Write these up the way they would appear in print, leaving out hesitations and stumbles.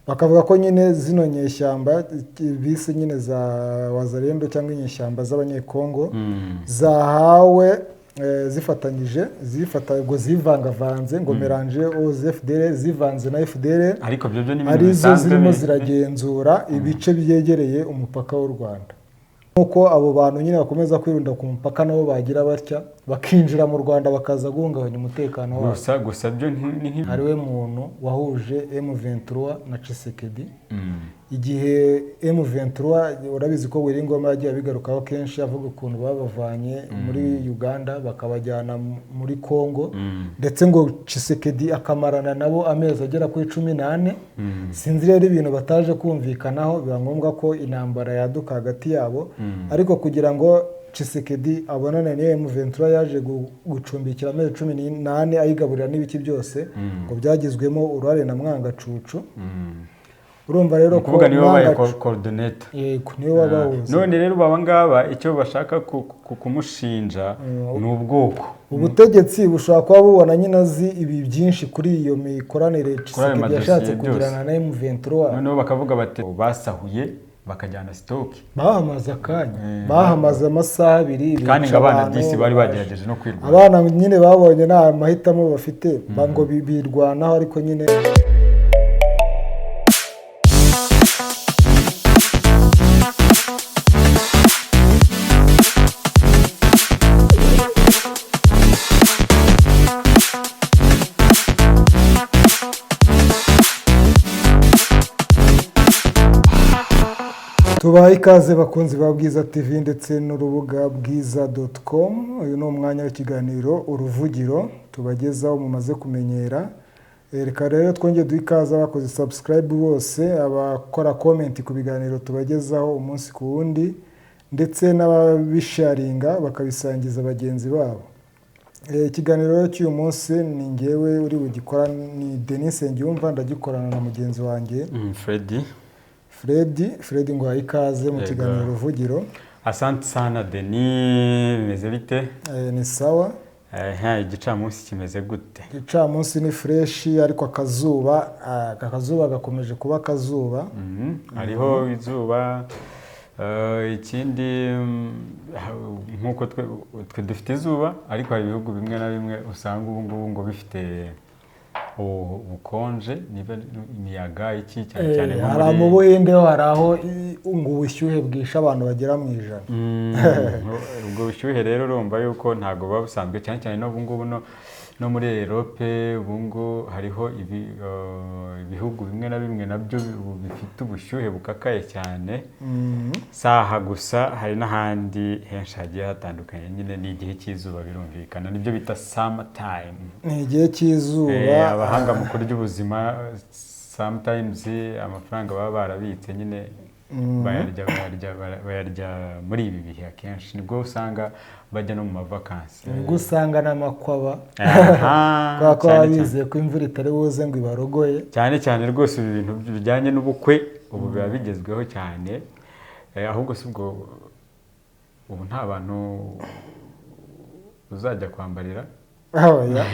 Bakavuga ko nyine zino nyeshyamba bise nyine za Wazalendo cyangwa inyeshyamba z'Abanyekongo zahawe zifatanyije, zifata ngo zivangavanze, ngo mélange aux FDLR, zivanze na FDLR, Ariko ibyo byo ni ibintu arizo bisanzwe. zirimo ziragenzura ibice byegereye umupaka w'u Rwanda, nk'uko abo bantu nyine bakomeza kwirunda ku mupaka, nabo bagira batya bakinjira mu Rwanda, bakaza guhungabanya umutekano wabo. Gusa byo ni Ari we muntu wahuje M23 na Tshisekedi. Igihe M23, urabizi ko Willy Ngoma yagiye abigarukaho kenshi, avuga ukuntu babavanye muri Uganda bakabajyana muri Congo, ndetse ngo Tshisekedi akamarana nabo amezi agera kuri 14. Sinzi rero ibintu bataje kumvikanaho, biba ngombwa ko intambara yaduka hagati yabo. Ariko kugira ngo Tshisekedi abonane n'iyo M23 yaje gucumbikira amezi 14, ayigaburira n'ibiki byose, ngo byagizwemo uruhare na Mwangacucu. Urumva rero Ni ko ukuvuga niwe wabaye coordinator. Yego, niwe wabahuza. None rero aba ngaba icyo bashaka kumushinja ni ubwoko. Ubutegetsi bushobora kuba bubona nyine azi ibi byinshi kuri iyo mikoranire Kuri ayo Tshisekedi madosiye yashatse byose. kugirana na M23. Noneho bakavuga bati basahuye bakajyana stock. Bahamaze akanya, bahamaze amasaha 2, Kandi bica ngo abana abantu, disi bari bagerageje no kwirwanaho. Abana nyine babonye nta mahitamo bafite, ngo birwanaho, ariko nyine. Tubaha ikaze bakunzi ba Bwiza TV ndetse n'urubuga bwiza.com. Uyu ni umwanya w'ikiganiro Uruvugiro tubagezaho mumaze kumenyera. Reka rero twongere duhe ikaze abakoze subscribe bose, abakora comment ku biganiro tubagezaho umunsi ku wundi, ndetse n'ababisharinga bakabisangiza bagenzi babo. Ikiganiro rero cy'uyu munsi ni ngewe uri bugikora, ni Denis Nsengiyumva, ndagikorana na mugenzi wanjye Freddy. Freddy. Freddy, nguhaye ikaze mu kiganiro Ruvugiro. Asante sana Denis, bimeze bite? Ni sawa. Igicamunsi kimeze gute? Igicamunsi ni fresh, ariko akazuba, aka kazuba gakomeje kuba akazuba. Hariho izuba. Ikindi, nk'uko twe dufite izuba, ariko hari ibihugu bimwe na bimwe usanga ubu ngubu ngo bifite ubukonje, niba imiyaga iki, cyane cyane nko Hari muri mu Buhinde ho, hari aho ngo ubushyuhe bwishe abantu bagera mu 100. Ubwo bushyuhe rero urumva yuko ntabwo buba busanzwe, cyane cyane n'ubu ngubu no muri Europe ubu ngubu hariho ibihugu bimwe na bimwe nabyo bifite ubushyuhe bukakaye cyane. Saha gusa, hari n'ahandi henshi hagiye hatandukanye. Nyine ni igihe cy'izuba, birumvikana, nibyo bita summer time. Ni igihe cy'izuba. Abahanga mu kurya ubuzima sometimes amafaranga baba barabitse nyine bayarya muri ibi bihe. Akenshi nibwo usanga bajya no mu mavakansi. Nibwo usanga n'amakwaba, Aha, kubera ko baba cyane cyane. bizeye ko imvura itari buze ngo ibarogoye. Cyane cyane rwose ibi bintu bijyanye n'ubukwe ubu biba bigezweho cyane. Ahubwo si ubwo ubu nta bantu uzajya kwambarira? Oya.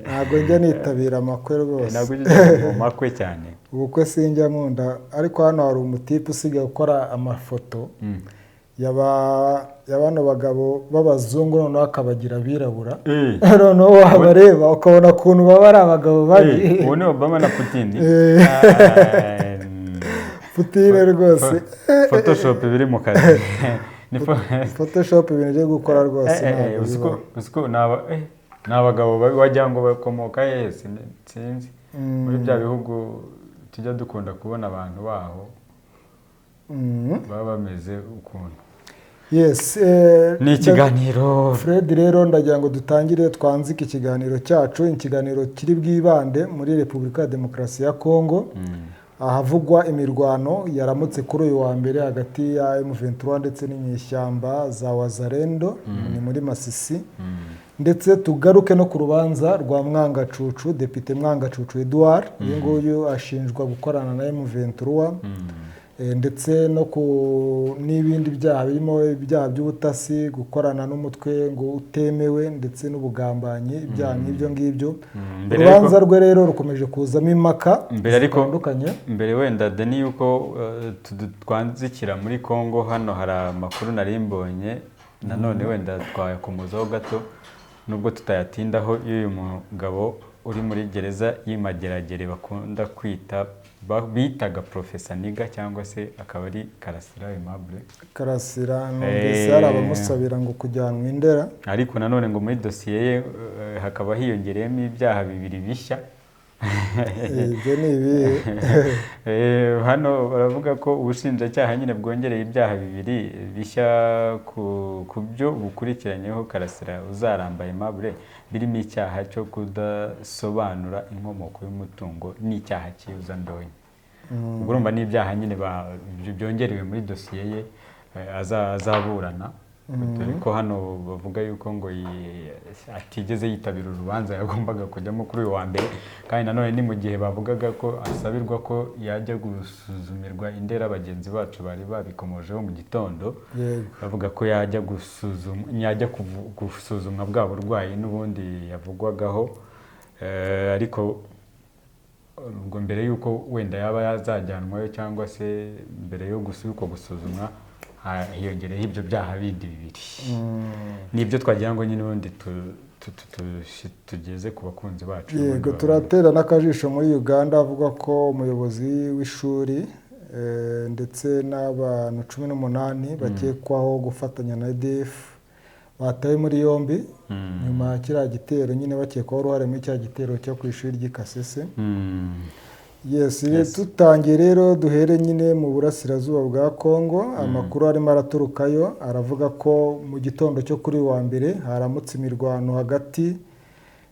Ntabwo njya nitabira amakwe rwose. Ntabwo ujya ujya mu makwe cyane? Ubukwe sinjya nkunda, ariko hano hari umutipe usigaye ukora amafoto ya bano bagabo b'abazungu, noneho akabagira abirabura. Noneho wabareba ukabona ukuntu baba ari abagabo babi. Ubu ni Obama na Putin. Eh. Putin rwose. Photoshop biri mu kazi. Photoshop, ibintu byo gukora rwose ntabwo bibaho. Uziko ni abagabo babi, wagira ngo bakomoka hehe, sinzi, muri bya bihugu tujya dukunda kubona abantu baho baba bameze ukuntu. Yes. Ni ikiganiro. Fred, rero ndagira ngo dutangire twanzike ikiganiro cyacu, ikiganiro kiri bwibande muri Repubulika ya Demokarasi ya Kongo, ahavugwa imirwano yaramutse kuri uyu wa mbere hagati ya M23 ndetse n'inyeshyamba za Wazalendo, ni muri Masisi. Ndetse tugaruke no ku rubanza rwa Mwangacucu, Depite Mwangacucu Edouard. Uyu nguyu ashinjwa gukorana na M23. Ndetse no ku n'ibindi byaha birimo ibyaha by'ubutasi, gukorana n'umutwe ngo utemewe, ndetse n'ubugambanyi, ibyaha nk'ibyo ngibyo. Mbere Urubanza rwe rero rukomeje kuzamo impaka Mbere ariko zitandukanye. Mbere wenda Deni yuko twanzikira muri Congo, hano hari amakuru nari mbonye nanone, wenda twayakomozaho gato nubwo tutayatindaho, y'uyu mugabo uri muri gereza y'Imageragere bakunda kwita bitaga Professor Niga, cyangwa se akaba ari Karasira Aimable. Karasira, numvise hari abamusabira ngo kujyanwa i Ndera. Ariko nanone ngo muri dosiye ye hakaba hiyongereyemo ibyaha bibiri bishya. Ibyo ni ibihe? Hano baravuga ko ubushinjacyaha nyine bwongereye ibyaha bibiri bishya ku byo bukurikiranyeho Karasira Uzaramba Aimable, birimo icyaha cyo kudasobanura inkomoko y'umutungo n'icyaha cy'iyuzandonke. Ubwo urumva n'ibyaha nyine byongerewe muri dosiye ye azaburana, dore ko hano bavuga yuko ngo atigeze yitabira urubanza yagombaga kujyamo kuri uyu wa mbere. Kandi nanone ni mu gihe bavugaga ko asabirwa ko yajya gusuzumirwa i Ndera. Bagenzi bacu bari babikomojeho mu gitondo, bavuga ko yajya gusuzuma, yajya gusuzumwa bwa burwayi n'ubundi yavugwagaho. Ariko ubwo mbere y'uko wenda yaba yazajyanwayo, cyangwa se mbere yo uko gusuzumwa, hiyongereyeho ibyo byaha bindi bibiri. Nibyo twagira ngo nyine ubundi tugeze ku bakunzi bacu. Yego. Ubundi Turatera n'akajisho muri Uganda, avuga ko umuyobozi w'ishuri ndetse n'abantu 18 bakekwaho gufatanya na ADF batawe muri yombi nyuma ya kiriya gitero nyine, bakekwaho uruhare muri kiriya gitero cyo ku ishuri ry'i Kasese. Yes, tutangiye rero, duhere nyine mu burasirazuba bwa Congo. Amakuru arimo araturukayo aravuga ko mu gitondo cyo kuri uyu wa mbere haramutse imirwano hagati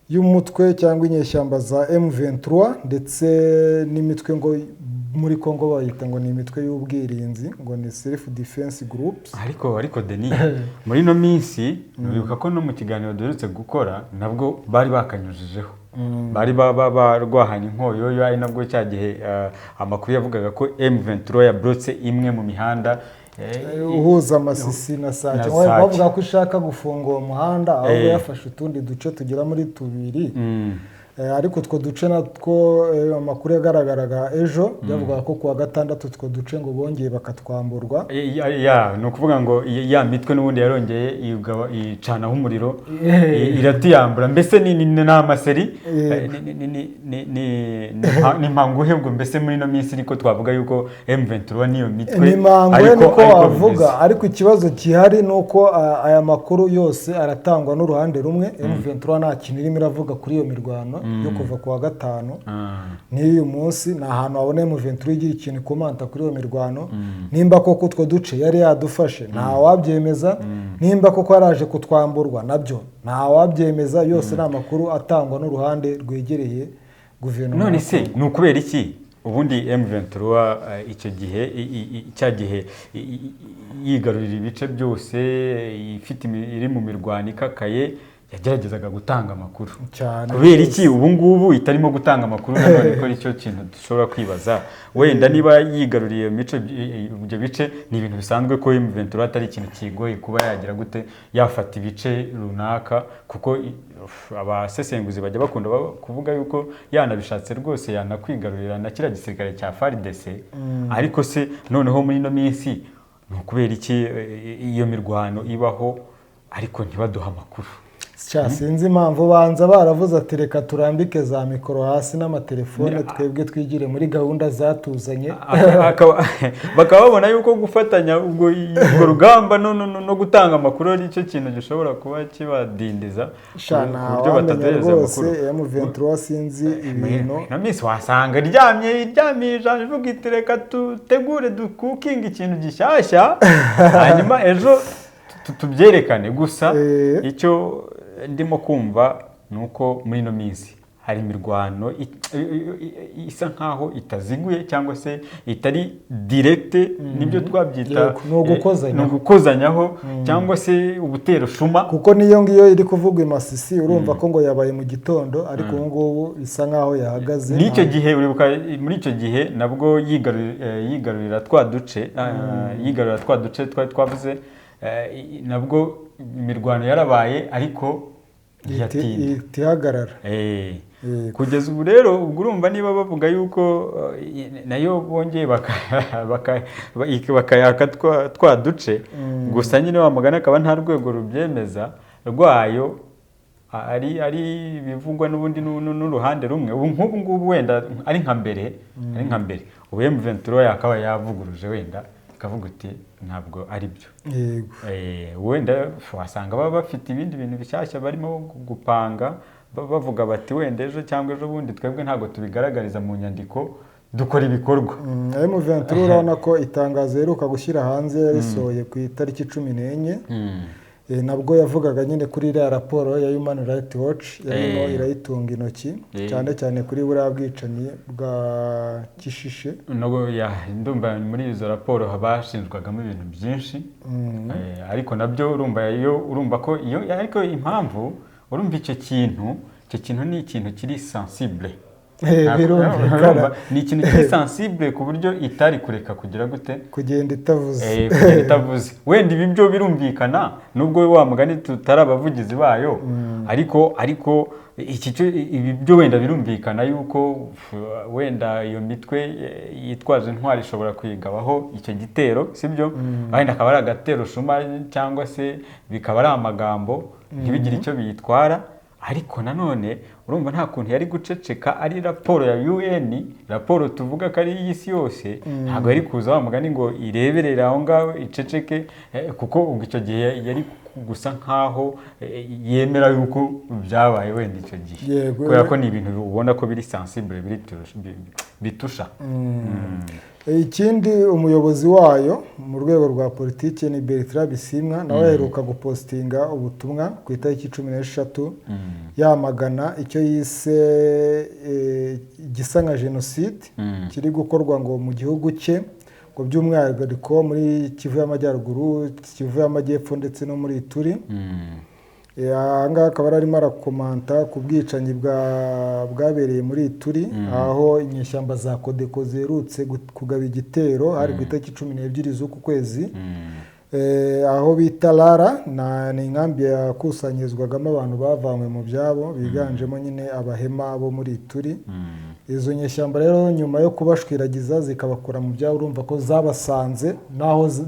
y'umutwe cyangwa inyeshyamba za M23 ndetse n'imitwe ngo muri Congo bayita ngo ni imitwe y'ubwirinzi, ngo ni self defense groups. Ariko Denis, muri ino minsi uribuka ko no mu kiganiro duherutse gukora nabwo bari bakanyujijeho, bari barwahanye inkoyoyo, ari nabwo cya gihe amakuru yavugaga ko M23 yablotse imwe mu mihanda uhuza Masisi na Sake. Na Wowe Sake. Bavuga ko ishaka gufunga uwo muhanda, ahubwo yafashe utundi duce tugera muri tubiri. Ariko utwo duce natwo, amakuru yagaragaraga ejo byavugaga ko kuwa gatandatu utwo duce ngo bongeye bakatwamburwa. Ya, ni ukuvuga ngo ya mitwe n'ubundi yarongeye icanaho umuriro, iratiyambura, mbese ni amaseri, ni mpanguhe. Ubwo mbese muri ino minsi niko twavuga yuko M23 niyo mitwe Ni mangwe niko ariko wavuga. bimeze. Ariko ikibazo gihari ni uko aya makuru yose aratangwa n'uruhande rumwe. M23 nta kintu irimo iravuga kuri iyo mirwano yo kuva kuwa gatanu n'uyu munsi. Ni ahantu wabona M23 igira ikintu ikomanta kuri iyo mirwano. Nimba koko utwo duce yari yadufashe, nta wabyemeza. Nimba koko yaraje kutwamburwa, nabyo nta wabyemeza. Yose ni amakuru atangwa n'uruhande rwegereye guverinoma None ya se Congo. ni ukubera iki ubundi M23 icyo gihe cya gihe yigarurira ibice byose, ifite iri mu mirwano ikakaye, yageragezaga gutanga amakuru? Cyane. Kubera iki ubu ngubu itarimo gutanga amakuru nanone? Ko aricyo kintu dushobora kwibaza. Wenda niba yigaruriye iyo mico, ibyo bice, ni ibintu bisanzwe ko M23 atari ikintu kigoye kuba yagira gute, yafata ibice runaka, kuko abasesenguzi bajya bakunda kuvuga yuko yanabishatse rwose yanakwigarurira na kiriya gisirikare cya FARDC. Ariko se noneho muri ino minsi ni ukubera iki iyo mirwano ibaho ariko ntibaduhe amakuru? Sha, sinzi impamvu. Banza baravuze ati: "Reka turambike za mikoro hasi n'amatelefone, twebwe twigire muri gahunda zatuzanye." Bakaba babona yuko gufatanya ubwo rugamba no gutanga amakuru ari cyo kintu gishobora kuba kibadindiza Sha, ku buryo ntawamenya bataduhereza rwose. amakuru. M23 sinzi ibintu. Ino minsi wasanga iryamye iryamiye ijambo ivuga iti: "Reka dutegure, dukukinga ikintu gishyashya, hanyuma ejo tubyerekane." Gusa icyo ndimo kumva ni uko muri ino minsi Hari imirwano isa nkaho itaziguye cyangwa se itari directe, nibyo twabyita. Yego, ni ugukozanyaho. Ni ugukozanyaho cyangwa se ubutero shuma. Kuko niyo ngiyo iri kuvugwa i Masisi, urumva ko ngo yabaye mu gitondo, ariko ubu ngubu bisa nkaho yahagaze. N'icyo gihe uribuka, muri icyo gihe nabwo yigarurira twa duce, yigarurira twa duce twari twavuze, nabwo imirwano yarabaye ariko ntiyatinda. Ihita ihagarara. Kugeza ubu rero, ubwo urumva niba bavuga yuko nayo bongeye bakayaka twa duce gusa nyine, wa mugani akaba nta rwego rubyemeza rwayo, ari ibivugwa n'ubundi n'uruhande rumwe. Ubu nk'ubu ngubu wenda ari nka mbere, ubu M23 yakaba yavuguruje, wenda ikavuga uti ntabwo ari byo. Wenda wasanga baba bafite ibindi bintu bishyashya barimo gupanga, bavuga bati wenda ejo cyangwa ejo bundi. Twebwe ntabwo tubigaragariza mu nyandiko, dukora ibikorwa. M23 urabona ko itangazo iheruka gushyira hanze yarisohoye ku itariki 14. Nabwo yavugaga nyine kuri iriya raporo ya Human Rights Watch yarimo irayitunga intoki, cyane cyane kuri buriya bwicanyi bwa Kishishe. Nubwo ndumva muri izo raporo bashinjwagamo ibintu byinshi, ariko nabyo urumva iyo urumva ko iyo, ariko impamvu urumva icyo kintu ni ikintu kiri sensible. Birumvikana. Urumva, ni ikintu kiri sensible ku buryo itari kureka kugira gute? Kugenda itavuze. Kugenda itavuze. Wenda ibi byo birumvikana, nubwo wa mugani tutari abavugizi bayo, ariko iki cyo, ibi byo wenda birumvikana yuko wenda iyo mitwe yitwaje intwari ishobora kuyigabaho icyo gitero, sibyo? Wenda akaba ari agatero shuma cyangwa se bikaba ari amagambo, ntibigire icyo biyitwara. Ariko nanone urumva nta kuntu yari guceceka ari raporo ya UN, raporo tuvuga ko ari iy'isi yose. Ntabwo yari kuza wa mugani ngo ireberere aho ngaho iceceke, kuko ubwo icyo gihe yari gusa nkaho yemera yuko byabaye wenda icyo gihe, kubera ko ni ibintu ubona ko biri sensible, biri bitusha. Ikindi, umuyobozi wayo mu rwego rwa politiki ni Bertrand Bisimwa, nawe aheruka gupostinga ubutumwa ku itariki 13 yamagana icyo yise igisa nka jenoside kiri gukorwa ngo mu gihugu cye, ngo by'umwihariko muri Kivu y'Amajyaruguru, Kivu y'Amajyepfo ndetse no muri Ituri. Aha ngaha akaba yari arimo arakomanta ku bwicanyi bwabereye muri Ituri, aho inyeshyamba za Codeco ziherutse kugaba igitero, hari ku itariki 12 z'uku kwezi. Aho bita Rara, ni inkambi yakusanyirizwagamo abantu bavanywe mu byabo, biganjemo nyine Abahema bo muri Ituri. Izo nyeshyamba rero nyuma yo kubashwiragiza zikabakura mu byabo, urumva ko zabasanze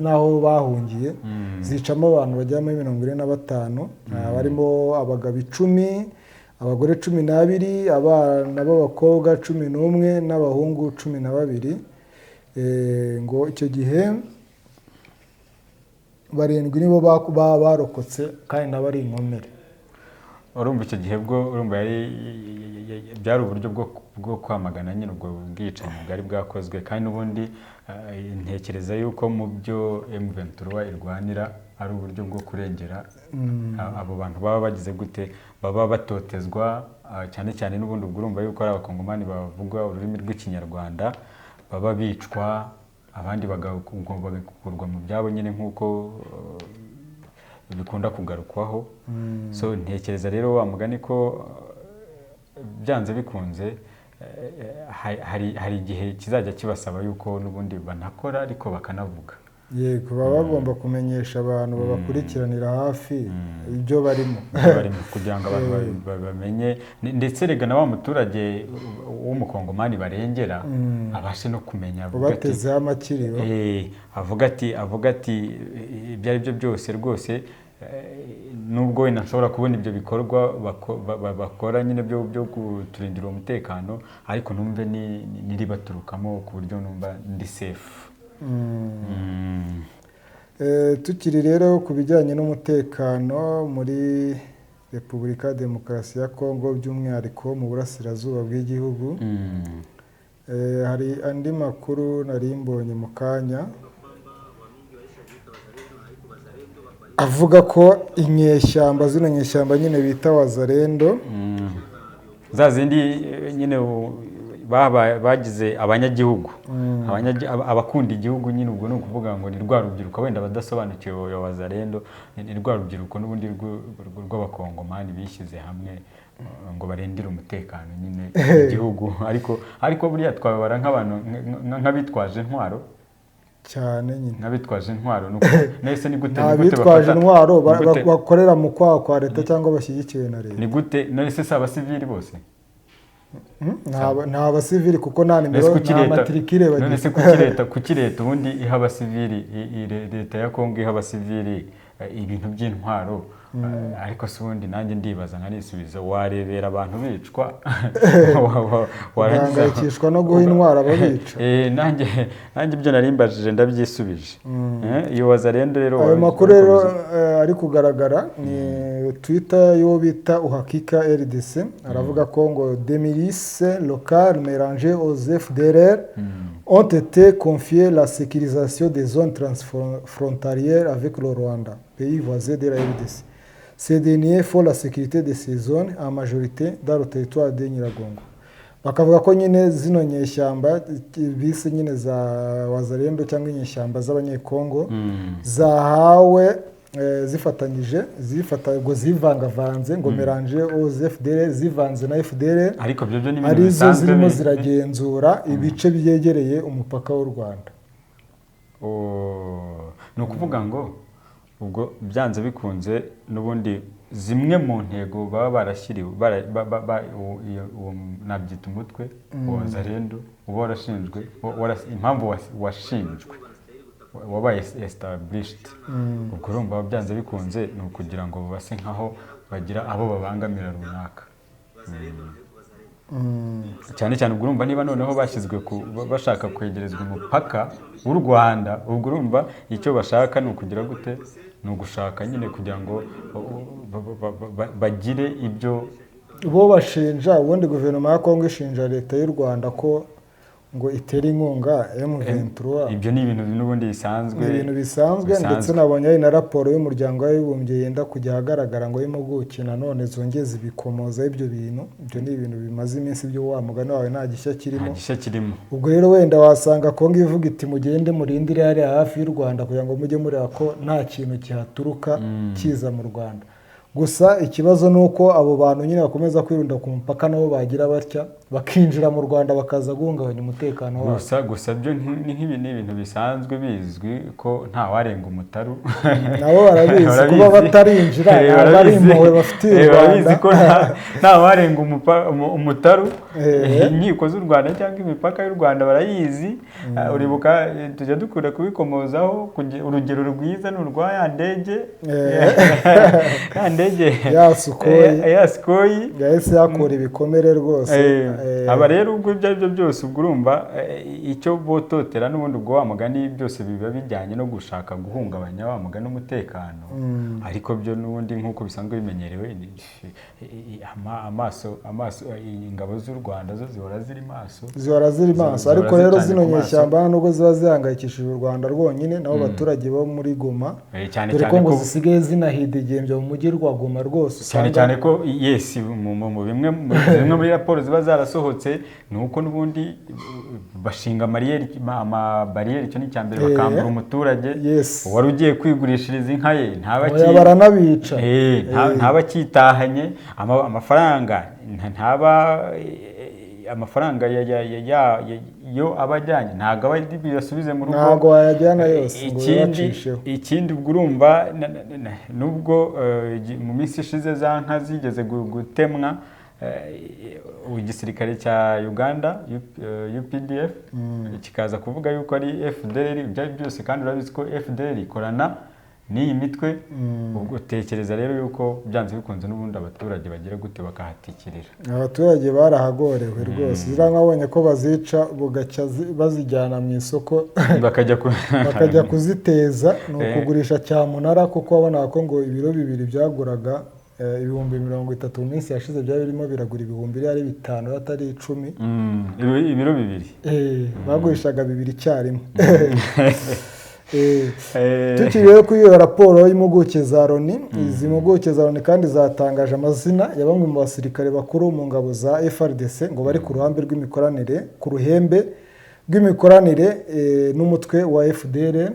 n'aho bahungiye, zicamo abantu bagera muri 45, barimo abagabo 10, abagore 12, abana b'abakobwa 11 n'abahungu 12. Ngo icyo gihe barindwi nibo barokotse kandi nabo ari inkomere. Urumva icyo gihe bwo urumva yari byari uburyo bwo kwamagana nyine ubwo bwicanyi bwari bwakozwe. Kandi n'ubundi ntekereza yuko mu byo M23 irwanira ari uburyo bwo kurengera abo bantu baba bagize gute, baba batotezwa, cyane cyane n'ubundi ubwo urumva yuko ari Abakongomani bavuga ururimi rw'Ikinyarwanda baba bicwa, abandi bagakurwa mu byabo nyine nk'uko bikunda kugarukwaho. So ntekereza rero wa mugani ko byanze bikunze hari igihe kizajya kibasaba yuko n'ubundi banakora ariko bakanavuga. Yego, baba bagomba kumenyesha abantu babakurikiranira hafi ibyo barimo. Ibyo barimo, kugira ngo abantu bamenye. Ndetse rega na wa muturage w'Umukongomani barengera abashe no kumenya, avuga ati ubatezeho amakiriro. Avuga ati ibyo ari byo byose rwose, nubwo wenda nshobora kubona ibyo bikorwa bakora nyine byo kuturindira uwo mutekano, ariko numve n'iribaturukamo ku buryo numva ndi safe. Tukiri rero ku bijyanye n'umutekano muri Repubulika ya Demokarasi ya Kongo, by'umwihariko mu burasirazuba bw'igihugu, hari andi makuru nari mbonye mu kanya avuga ko inyeshyamba, zino nyeshyamba nyine bita Wazalendo Za zindi nyine bagize abanyagihugu, abakunda igihugu nyine. Ubwo ni ukuvuga ngo ni rwa rubyiruko, wenda abadasobanukiwe Wazalendo, ni rwa rubyiruko n'ubundi rw'Abakongomani bishyize hamwe ngo barindire umutekano nyine igihugu. Ariko buriya twababara nk'abantu nk'abitwaje intwaro cyane nyine. Nk'abitwaje intwaro nese ni gute Nta ni gute bitwaje intwaro ni gute- bakorera mu kwaha kwa leta cyangwa bashyigikiwe na leta. Ni gute? None se si abasivili bose? Nta basivili kuko nta None nimero, se kuki nta leta matricule none bagira. se kuki leta ubundi iha abasivili, leta ya Kongo iha abasivili ibintu by'intwaro? Ariko se ubundi nanjye ndibaza nkanisubiza, warebera abantu bicwa warangiza Ugahangayikishwa no guha intwaro ababica? Nanjye ibyo nari mbajije ndabyisubije. Iyo Wazalendo rero Ayo makuru rero ari kugaragara ni Twitter y'uwo bita Uhakika RDC, aravuga ko ngo des milices locales mélangées aux FDLR ont été confiées la sécurisation des zones transfrontalières avec le Rwanda, pays voisin de la RDC. Ces derniers font la sécurité de ces zones, en majorité dans le territoire de Nyiragongo. Bakavuga ko nyine zino nyeshyamba bise nyine za Wazalendo cyangwa inyeshyamba z'Abanyekongo zahawe zifatanyije, zifata ngo zivangavanze, ngo mélangées aux FDLR, zivanze na FDLR, Ariko ibyo byo ni ibintu arizo bisanzwe. zirimo ziragenzura ibice byegereye umupaka w'u Rwanda. Oh, ni ukuvuga ngo ubwo byanze bikunze n'ubundi zimwe mu ntego baba barashyiriwe uwo nabyita umutwe wa Wazalendo uba warashinzwe, impamvu washinzwe, wabaye established, ubwo urumva byanze bikunze ni ukugira ngo base nkaho bagira abo babangamira runaka. Cyane cyane ubwo urumva niba noneho bashyizwe bashaka kwegerezwa umupaka w'u Rwanda, ubwo urumva icyo bashaka ni ukugira gute? Ni ugushaka nyine kugira ngo bagire ibyo Bo bashinja ubundi guverinoma ya Kongo ishinja leta y'u Rwanda ko ngo itera inkunga M23. Ibyo ni ibintu n'ubundi bisanzwe. Ni ibintu bisanzwe, ndetse nabonye hari na raporo y'Umuryango w'Abibumbye yenda kujya ahagaragara ngo y'impuguke nanone zongeye zibikomoza ibyo bintu. Ibyo ni ibintu bimaze iminsi byo, wa mugani wawe, nta gishya Nta kirimo. gishya kirimo. Ubwo rero wenda wasanga Kongo ivuga iti: "Mugende murindire hariya hafi y'u Rwanda kugira ngo mujye mureba ko nta kintu kihaturuka kiza mu Rwanda." Gusa ikibazo ni uko abo bantu nyine bakomeza kwirunda ku mupaka, nabo bagira batya bakinjira mu Rwanda, bakaza guhungabanya umutekano wabo. Gusa byo ni nk'ibi, ni ibintu bisanzwe bizwi ko nta warenga umutaru. Nabo barabizi, kuba batarinjira ntabwo ari impuhwe bafitiye u Barabizi Rwanda. ko nta warenga umutaru. Inkiko z'u Rwanda cyangwa imipaka y'u Rwanda barayizi. Uribuka tujya dukunda kubikomozaho, urugero rwiza ni urwa ya ndege, ya ndege Ya Sukhoi. Ya Sukhoi. Yahise yakura ibikomere rwose. Aba rero ubwo ibyo ari byo byose, ubwo urumva icyo bototera n'ubundi, ubwo wa mugani byose biba bijyanye no gushaka guhungabanya, wa mugani, umutekano. Ariko byo n'ubundi nk'uko bisanzwe bimenyerewe, amaso ingabo z'u Rwanda zo zihora ziri maso. Zihora ziri maso. Zihora Ariko rero zicanye zino ku maso. nyeshyamba nubwo ziba zihangayikishije u Rwanda rwonyine, nabo baturage bo muri Goma, Cyane dore cyane ko ngo ko zisigaye zinahidegembya mu mujyi rwa Goma rwose cyane usanga cyane ko yes, mu bimwe muri raporo ziba zarasohotse ni uko n'ubundi bashinga amabariyeri, icyo ni icya mbere, bakambura umuturage wari ugiye kwigurishiriza inka ye ntaba Oya, baranabica. Ntaba akitahanye amafaranga, ntaba amafaranga yo aba ajyanye ntabwo aba ari buyasubize mu rugo. Ntabwo wayajyana yose ngo Ikindi uyabacisheho. Ikindi ubwo urumva nubwo mu minsi ishize za nka zigeze gutemwa, igisirikare cya Uganda UPDF kikaza kuvuga yuko ari FDLR. Ibyo ari byose kandi urabizi ko FDLR ikorana n'iyi mitwe. Ubwo tekereza rero yuko byanze bikunze n'ubundi abaturage bagira gute? Bakahatikirira. Abaturage barahagorewe rwose. Ziriya nka babonye ko bazica, bugacya bazijyana mu isoko, bakajya ku bakajya kuziteza, ni ukugurisha cyamunara, kuko wabonaga ko ngo ibiro 2 byaguraga 30,000. Mu minsi yashize byari birimo biragura ibihumbi ari 5 atari 10. Ibiro 2. Bagurishaga 2 icyarimwe. Tukiri rero kuri iyo raporo y'impuguke za Loni, izi mpuguke za Loni kandi zatangaje amazina ya bamwe mu basirikare bakuru mu ngabo za FARDC ngo bari ku ruhande rw'imikoranire, ku ruhembe rw'imikoranire n'umutwe wa FDLR.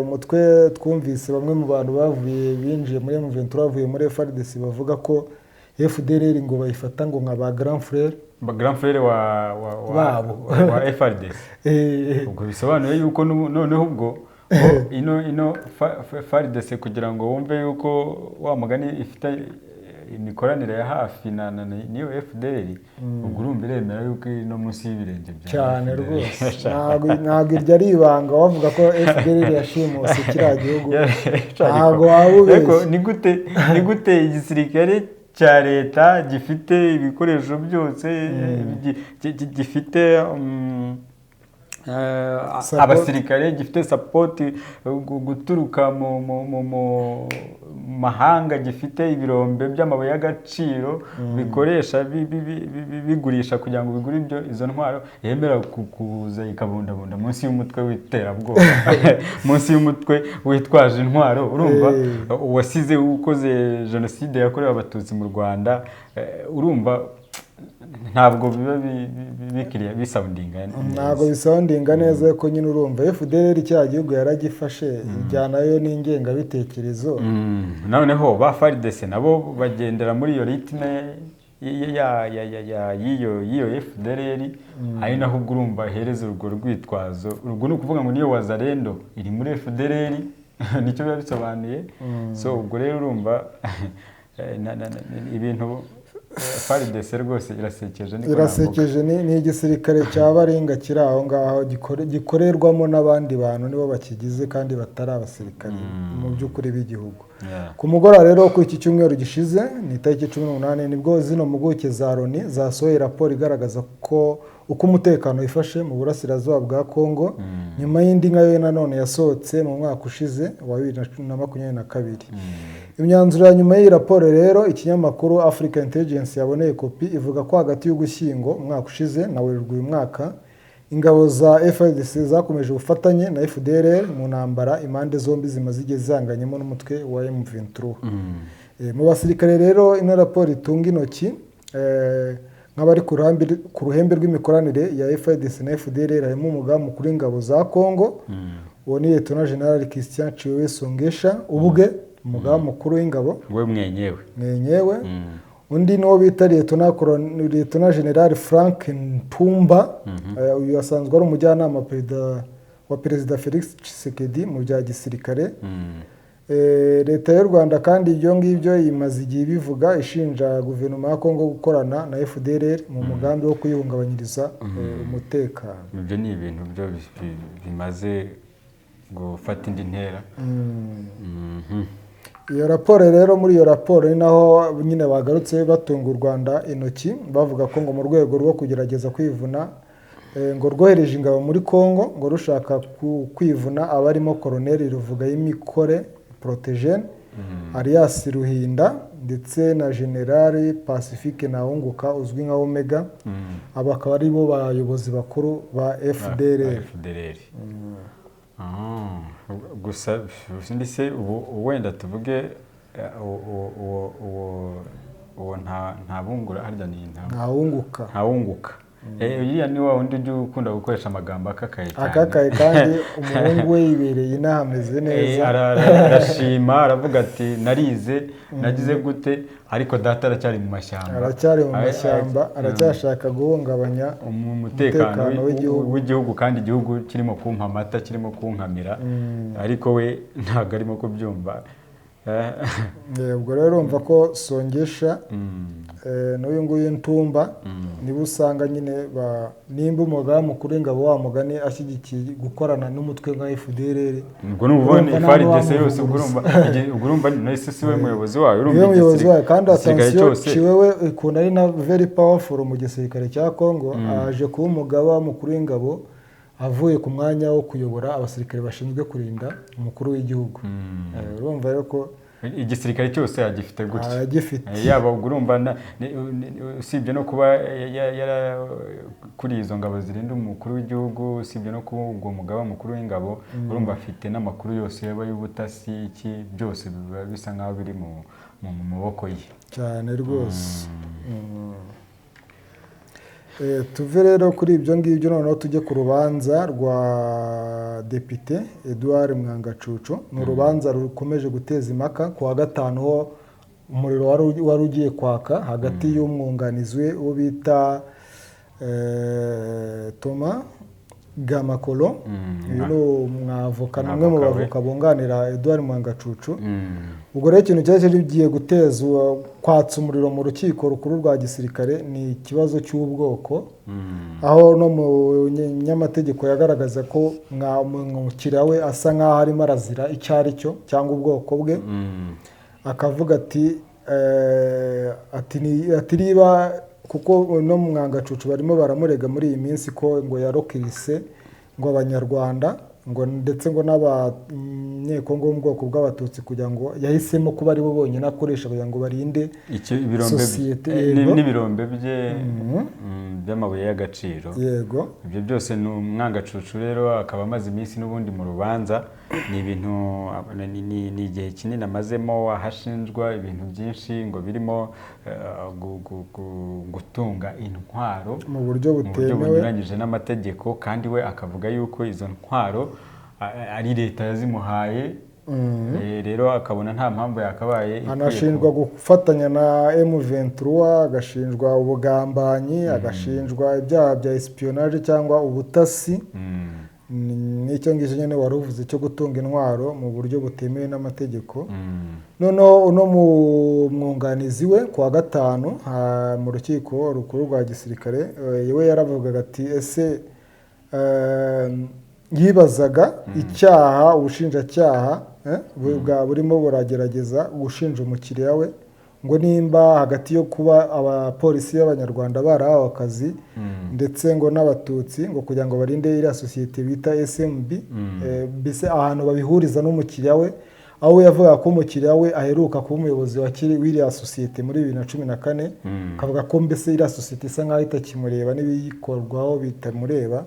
Umutwe twumvise bamwe mu bantu bavuye binjiye muri M23, bavuye muri FARDC, bavuga ko FDLR ngo bayifata ngo nka ba grand frère Ba grand frère wa babo. wa FARDC. Ubwo bisobanuye yuko noneho ubwo bo ino FARDC, kugira ngo wumve yuko wa mugani ifite imikoranire ya hafi na n'iyo FDLR, ubwo urumva iremera yuko iri no munsi y'ibirenge bya Cyane. FDLR. Rwose ntabwo iryo ari ibanga, bavuga ko FDLR yashimuse kiriya gihugu, ntabwo waba ubeshye. Ariko ni gute igisirikare cya leta gifite ibikoresho byose, gifite Support. abasirikare, gifite support guturuka mu mahanga, gifite ibirombe by'amabuye y'agaciro bikoresha bigurisha kugira ngo bigure ibyo izo ntwaro, yemera kuza ikabundabunda munsi y'umutwe w'iterabwoba, munsi y'umutwe witwaje intwaro, urumva, wasize ukoze jenoside yakorewe Abatutsi mu Rwanda? Urumva ntabwo biba bikiriye bisoundinga neza. Ntabwo bisoundinga neza ko nyine urumva FDLR cya gihugu yaragifashe, ijyanayo n'ingengabitekerezo. Noneho ba FARDC nabo bagendera muri iyo rythme y'iyo FDLR, ari naho ubwo urumva hereza urwo rwitwazo. Urwo ni ukuvuga ngo niyo Wazalendo iri muri FDLR, nicyo biba bisobanuye. So ubwo rero urumva ibintu FARDC rwose irasekeje, niko navuga. Irasekeje, ni igisirikare cya baringa kiri aho ngaho, gikorerwamo n'abandi bantu, nibo bakigize kandi batari abasirikare mu by'ukuri b'igihugu. Ku mugoroba rero kuri iki cyumweru gishize, ni itariki 18, nibwo zino mpuguke za Loni zasohoye raporo igaragaza ko uko umutekano wifashe mu burasirazuba bwa Kongo, nyuma y'indi nkayo nanone yasohotse mu mwaka ushize wa 2022. Imyanzuro ya nyuma y'iyi raporo rero, ikinyamakuru Africa Intelligence yaboneye kopi, ivuga ko hagati y'Ugushyingo umwaka ushize na Werurwe uyu mwaka, ingabo za FARDC zakomeje ubufatanye na FDLR mu ntambara impande zombi zimaze igihe zihanganyemo n'umutwe wa M23. Mu basirikare rero ino raporo itunga intoki nk'abari ku ruhembe rw'imikoranire ya FARDC na FDLR harimo umugaba mukuru w'ingabo za Congo, uwo ni Lieutenant General Christian Tshiwewe Songesha ubwe, umugaba mukuru w'ingabo We mwenyewe. Mwenyewe. Undi ni uwo bita Lieutenant General Frank Ntumba. Uyu asanzwe ari umujyanama wa Perezida Felix Tshisekedi mu bya gisirikare. Leta y'u Rwanda kandi ibyo ngibyo imaze igihe ibivuga, ishinja guverinoma ya Kongo gukorana na FDLR mu mugambi wo kuyihungabanyiriza umutekano. Ibyo ni ibintu byo bimaze gufata indi ntera. Iyo raporo rero, muri iyo raporo ni naho nyine bagarutse batunga u Rwanda intoki, bavuga ko ngo mu rwego rwo kugerageza kwivuna ngo rwohereje ingabo muri Congo ngo rushaka kwivuna abarimo Colonel Ruvugayimikore Protogène alias Ruhinda ndetse na General Pacifique Ntawunguka uzwi nka Omega. Aba akaba ari bo bayobozi bakuru ba FDLR. FDLR. Ah, gusa ndetse ubu wenda tuvuge uwo ntabungura harya ni nta Ntawunguka. Ntawunguka. Uriya ni wa wundi ujya ukunda gukoresha amagambo akakaye cyane. Akakaye, kandi umuhungu we yibereye inaha ameze neza. Arashima, aravuga ati narize, nagize gute, ariko data aracyari mu mashyamba. Aracyari mu mashyamba, aracyashaka guhungabanya umutekano umutekano w'igihugu. W'igihugu, kandi igihugu kirimo kumpa amata, kirimo kunkamira, ariko we ntabwo arimo kubyumva. Ubwo rero urumva ko Songesha n'uyu nguyu Ntumba niba usanga nyine nimba umugaba mukuru w'ingabo wa mugani ashyigikiye gukorana n'umutwe nka FDLR, Ubwo ni ubona urumva nta FARDC yose, ubwo n'uwamuvuguruza. urumva ubwo urumva nahise si we muyobozi wayo, urumva Niwe muyobozi wayo, kandi igisirikare attention, cyose. Tshiwewe ukuntu ari na very powerful mu gisirikare cya Congo, aje kuba umugaba mukuru w'ingabo avuye ku mwanya wo kuyobora abasirikare bashinzwe kurinda umukuru w'igihugu. Urumva rero ko Igisirikare cyose agifite gutya. Aragifite. Yaba ubwo urumva usibye no kuba kuri izo ngabo zirinda umukuru w'igihugu, usibye no kuba ubwo mugaba mukuru w'ingabo, urumva afite n'amakuru yose yaba y'ubutasi, iki byose biba bisa nk'aho biri mu maboko ye. Cyane rwose. Tuve rero kuri ibyo ngibyo, noneho tujye ku rubanza rwa Depite Edouard Mwangacucu. Ni urubanza rukomeje guteza impaka. Ku wa gatanu ho umuriro wari ugiye kwaka hagati y'umwunganizi we, uwo bita Thomas Gamakolo. Uyu ni umwavoka, ni umwe mu Umwavoka we. bavoka bunganira Edouard Mwangacucu. Ubwo rero ikintu cyari kigiye guteza kwatsa umuriro mu rukiko rukuru rwa gisirikare ni ikibazo cy'ubwoko, aho no mu nyamategeko yagaragaza ko umukiriya we asa nk'aho arimo arazira icyo ari cyo cyangwa ubwoko bwe. Akavuga ati ati niba kuko no mu Mwangacucu barimo baramurega muri iyi minsi ko ngo yarokirise ngo Abanyarwanda, ngo ndetse ngo n'Abanyekongo bo mu bwoko bw'Abatutsi, kugira ngo yahisemo kuba ari bo bonyine akoresha kugira ngo barinde Ibirombe sosiyete, yego. N'ibirombe bye by'amabuye y'agaciro. Ibyo byose ni Umwangacucu. Rero akaba amaze iminsi n'ubundi mu rubanza. Ni ibintu ni igihe kinini amazemo ahashinjwa ibintu byinshi, ngo birimo gutunga intwaro mu buryo mu buryo butemewe, bunyuranyije n'amategeko, kandi we akavuga yuko izo ntwaro ari leta yazimuhaye. Rero akabona nta mpamvu yakabaye ikwiye Anashinjwa gufatanya na M23, agashinjwa ubugambanyi, agashinjwa ibyaha bya espionnage cyangwa ubutasi. N'icyo ngicyo nyine wari uvuze cyo gutunga intwaro mu buryo butemewe n'amategeko. Noneho uno mwunganizi we, ku wa gatanu mu rukiko rukuru rwa gisirikare, we yaravugaga ati ese yibazaga icyaha ubushinjacyaha burimo buragerageza gushinja umukiriya we, ngo nimba hagati yo kuba abapolisi b'Abanyarwanda barahawe akazi ndetse ngo n'Abatutsi, ngo kugira ngo barinde iriya sosiyete bita SMB, mbese ahantu babihuriza n'umukiriya we, aho we yavugaga ko umukiriya we aheruka kuba umuyobozi wa w'iriya sosiyete muri 2014, akavuga ko mbese iriya sosiyete isa nkaho itakimureba n'ibiyikorwaho bitamureba.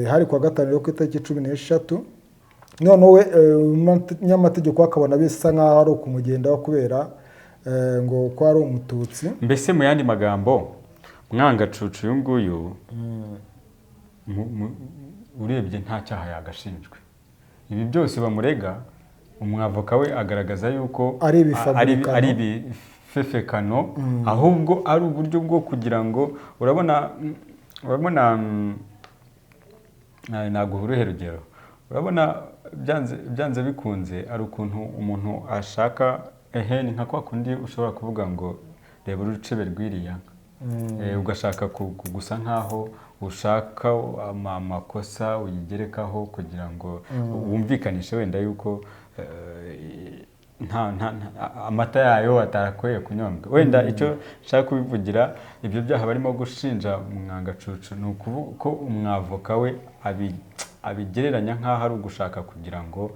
Hari kuwa gatanu rero ku itariki 13. Noneho we umunyamategeko akabona bisa nkaho ari ukumugendaho kubera ngo ko ari Umututsi. Mbese mu yandi magambo, Mwangacucu uyu nguyu urebye nta cyaha yagashinjwe. Ibi byose bamurega, umwavoka we agaragaza yuko Ari ibifabrikano. Ari ibifefekano, ahubwo ari uburyo bwo kugira ngo urabona, naguha uruhe rugero? Urabona byanze bikunze ari ukuntu umuntu ashaka, ehe, ni nka kwa kundi ushobora kuvuga ngo reba urucebe rw'iriya nka, ugashaka gusa nkaho ushaka amakosa uyigerekaho kugira ngo wumvikanishe wenda yuko nta amata yayo atarakwiye kunyobwa. Wenda icyo nshaka kubivugira, ibyo byaha barimo gushinja Mwangacucu ni ukuvuga ko umwavoka we abigereranya nk'aho ari ugushaka kugira ngo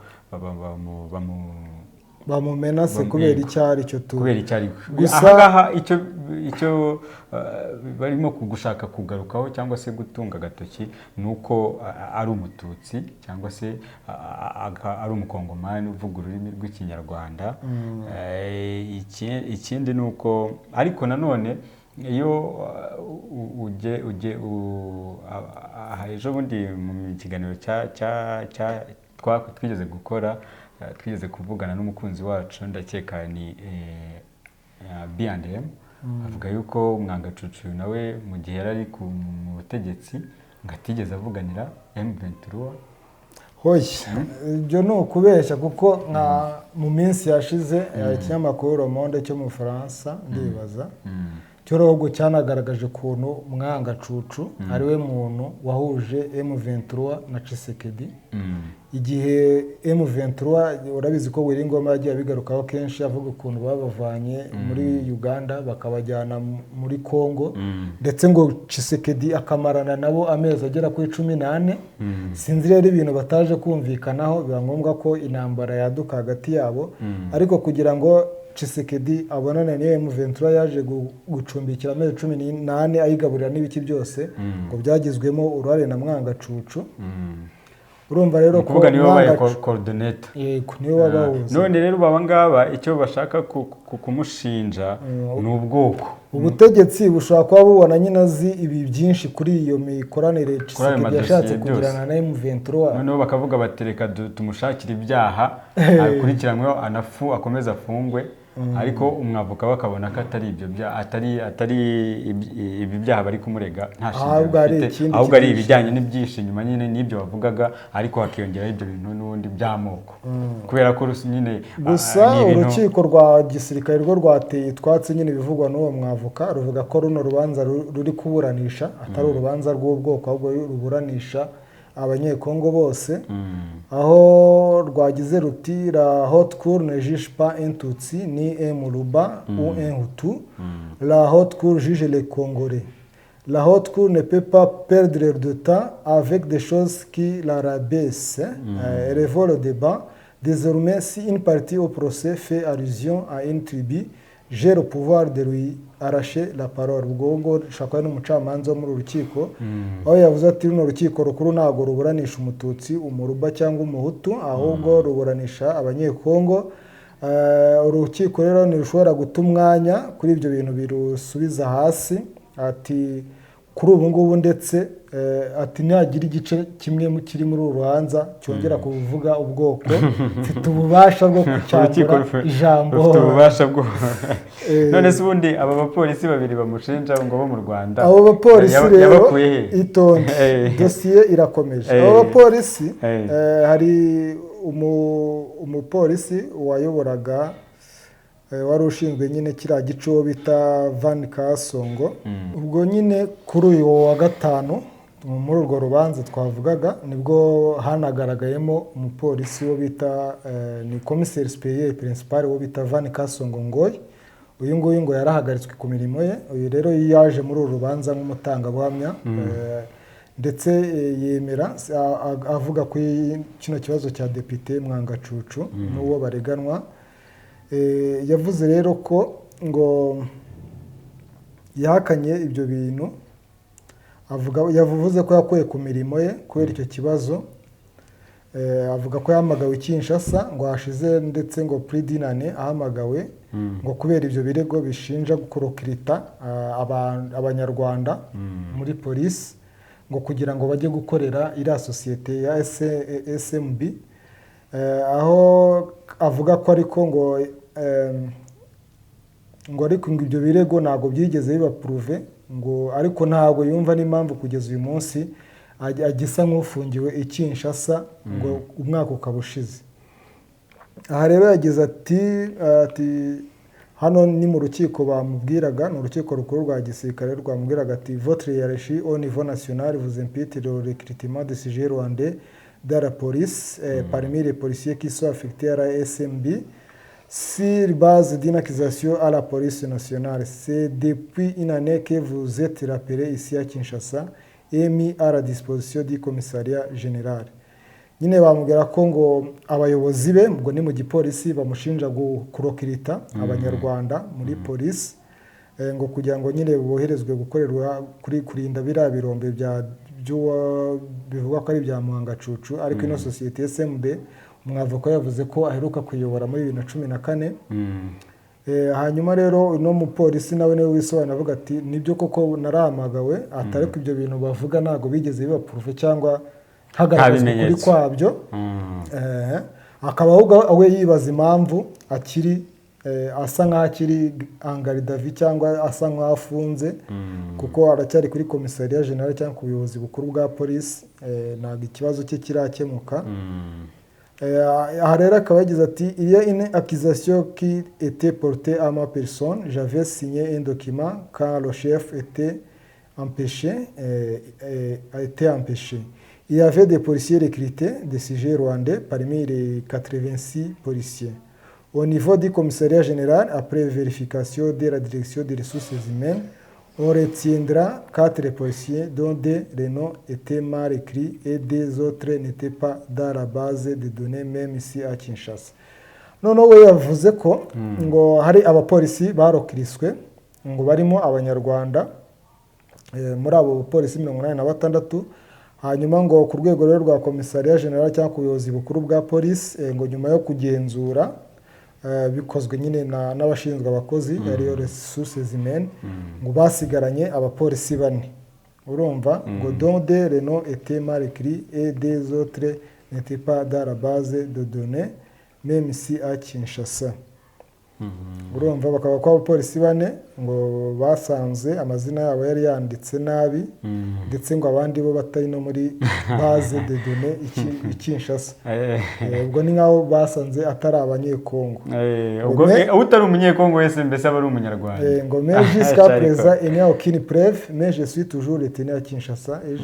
Bamumenase kubera icyo ari cyo tu kubera icyo ari. Gusa- Aha ngaha icyo barimo kugushaka kugarukaho cyangwa se gutunga agatoki ni uko ari Umututsi cyangwa se ari Umukongomani uvuga ururimi rw'Ikinyarwanda. Ikindi ni uko ariko nanone iyo ujye ujye aha ejo bundi mu kiganiro cya twigeze gukora, twigeze kuvugana n'umukunzi wacu, ndakeka ni B&M, avuga yuko Mwangacucu nawe mu gihe yari ari mu butegetsi ngo atigeze avuganira M23. Hoya, ibyo ni ukubeshya, kuko nka mu minsi yashize ikinyamakuru Le Monde cyo mu Bufaransa, ndibaza Cyo rero ahubwo cyanagaragaje ukuntu Mwangacucu ariwe muntu wahuje M23 na Tshisekedi. Igihe M23, urabizi ko Willy Ngoma yagiye abigarukaho kenshi, avuga ukuntu babavanye muri Uganda bakabajyana muri Congo, ndetse ngo Tshisekedi akamarana nabo amezi agera kuri 14. Sinzi rero ibintu bataje kumvikanaho, biba ngombwa ko intambara yaduka hagati yabo. Ariko kugira ngo Tshisekedi abonane n'iyo M23 yaje gucumbikira amezi 14, ayigaburira n'ibiki byose, ngo byagizwemo uruhare na Mwangacucu. Urumva rero Ni ko ukuvuga niwe wabaye coordinator. Yego, niwe wabahuza. None rero aba ngaba icyo bashaka kumushinja ni ubwoko. Ubutegetsi bushobora kuba bubona nyine azi ibi byinshi kuri iyo mikoranire Kuri ayo Tshisekedi madosiye yashatse byose. kugirana na M23. Noneho bakavuga bati: "Reka tumushakire ibyaha akurikiranyweho, anafu akomeze afungwe." Ariko umwavoka we akabona ko atari ibyo byaha, atari ibi byaha bari kumurega, nta shingiro Ahubwo hari bifite, ikindi ahubwo ari kibyihishe. ibijyanye n'ibyinshi inyuma nyine n'ibyo bavugaga, ariko hakiyongeraho ibyo bintu n'ubundi by'amoko, kubera ko nyine Gusa ni ibintu- urukiko rwa gisirikare rwo rwateye utwatsi nyine ibivugwa n'uwo mwavoka, ruvuga ko runo rubanza ruri kuburanisha atari urubanza rw'ubwoko, ahubwo ruburanisha Abanyekongo bose, aho rwagize ruti: "La haute cour ne juge pas un Tutsi ni un Muluba ou un Hutu. La haute cour juge les Congolais. La haute cour ne peut pas perdre de temps avec des choses qui la rabaissent." Elle évoque le débat. "Désormais, si une partie au procès fait allusion à une tribu, j'ai le pouvoir de lui arracher la parole." Ubwo ngo ushobora kuba ari n'umucamanza wo muri uru rukiko, aho yavuze ati: "Runo rukiko rukuru ntabwo ruburanisha Umututsi, Umuruba cyangwa Umuhutu, ahubwo ruburanisha Abanyekongo. Urukiko rero ntirushobora guta umwanya kuri ibyo bintu birusubiza hasi." Ati kuri ubu ngubu ndetse ati nihagira igice kimwe kiri muri uru rubanza cyongera kuvuga ubwoko, mfite ububasha bwo Urukiko kucyambura ijambo. rufite ububasha bwo. None se ubundi aba bapolisi babiri bamushinja ngo bo mu Rwanda, Abo bapolisi rero, yabakuye he? itonde, dosiye irakomeje. Abo bapolisi, hari umupolisi wayoboraga, wari ushinzwe nyine kiriya gice, uwo bita Van Kasongo. Ubwo nyine kuri uyu wa gatanu, muri urwo rubanza twavugaga, nibwo hanagaragayemo umupolisi wo bita ni commissaire supérieur principal, wo bita Van Kasongo Ngoyi. Uyu nguyu ngo yarahagaritswe ku mirimo ye. Uyu rero yaje muri uru rubanza nk'umutangabuhamya, ndetse yemera avuga kuri kino kibazo cya depite Mwangacucu n'uwo bareganwa. Yavuze rero ko ngo yahakanye ibyo bintu, avuga, yavuze ko yakuye ku mirimo ye kubera icyo kibazo. Avuga ko yahamagawe i Kinshasa, ngo hashize ndetse ngo plus d'une année ahamagawe, ngo kubera ibyo birego bishinja kurecruta Abanyarwanda muri polisi, ngo kugira ngo bajye gukorera iriya sosiyete ya SMB. Aho avuga ko ariko ngo ngo ariko ngo ibyo birego ntabwo byigeze biba prouvé, ngo ariko ntabwo yumva n'impamvu kugeza uyu munsi agisa nk'ufungiwe i Kinshasa, ngo umwaka ukaba ushize. Aha rero yagize ati hano ni mu rukiko bamubwiraga, ni urukiko rukuru rwa gisirikare rwamubwiraga ati: "Votre hiérarchie au niveau national vous impute le recrutement de sujets rwandais dans la police, parmi les policiers qui sont affectés à la SMB sur base d'une accusation à la police nationale. C'est depuis une année que vous êtes rappelé ici à Kinshasa et mis à la disposition du commissariat général." Nyine bamubwira ko ngo abayobozi be, ubwo ni mu gipolisi, bamushinja kurecruta Abanyarwanda muri polisi, ngo kugira ngo nyine boherezwe gukorerwa kuri kurinda biriya birombe bya by'uwo bivugwa ko ari ibya Mwangacucu. Ariko ino sosiyete SMB, umwavoka yavuze ko aheruka kuyobora muri 2014. Hanyuma rero uno mupolisi nawe niwe wisobanura, avuga ati: "Nibyo koko narahamagawe," ati ariko ibyo bintu bavuga ntabwo bigeze biba prouvé cyangwa hagaragazwa ukuri bimenyetso. kwabyo. Akaba ahubwo we yibaza impamvu akiri asa nk'aho akiri en garde à vue cyangwa asa nk'aho afunze, kuko aracyari kuri commissariat général cyangwa ku buyobozi bukuru bwa polisi, ntabwo ikibazo cye kirakemuka. Aha rero akaba yagize ati: "Il y a une accusation qui était portée à ma personne. J'avais signé un document quand le chef était empêché, a été empêché. Il y avait des policiers recrutés, des sujets rwandais, parmi les 86 policiers. Au niveau du commissariat général, après vérification de la direction des ressources humaines, on retiendra quatre policiers dont des les noms étaient mal écrits et des autres n'étaient pas dans la base de données, même ici à Kinshasa." Noneho we yavuze ko ngo hari abapolisi barokiriswe, ngo barimo Abanyarwanda, muri abo bapolisi 86. Hanyuma ngo ku rwego rero rwa commissariat général cyangwa ku buyobozi bukuru bwa polisi, ngo nyuma yo kugenzura, bikozwe nyine n'abashinzwe abakozi, ariyo ressources humaines, ngo basigaranye abapolisi bane. Urumva ngo dont des les noms étaient mal écrits et des autres n'étaient pas dans la base de données, même si à Kinshasa. Urumva bakaba ko abapolisi bane ngo basanze amazina yabo yari yanditse nabi, ndetse ngo abandi bo batari no muri base de données i Kinshasa. Ubwo ni nk'aho basanze atari Abanyekongo. Ubwo utari Umunyekongo wese mbese aba ari Umunyarwanda. Ngo mais jusqu'à présent, il n'y a aucune preuve, mais je suis toujours retenu à Kinshasa et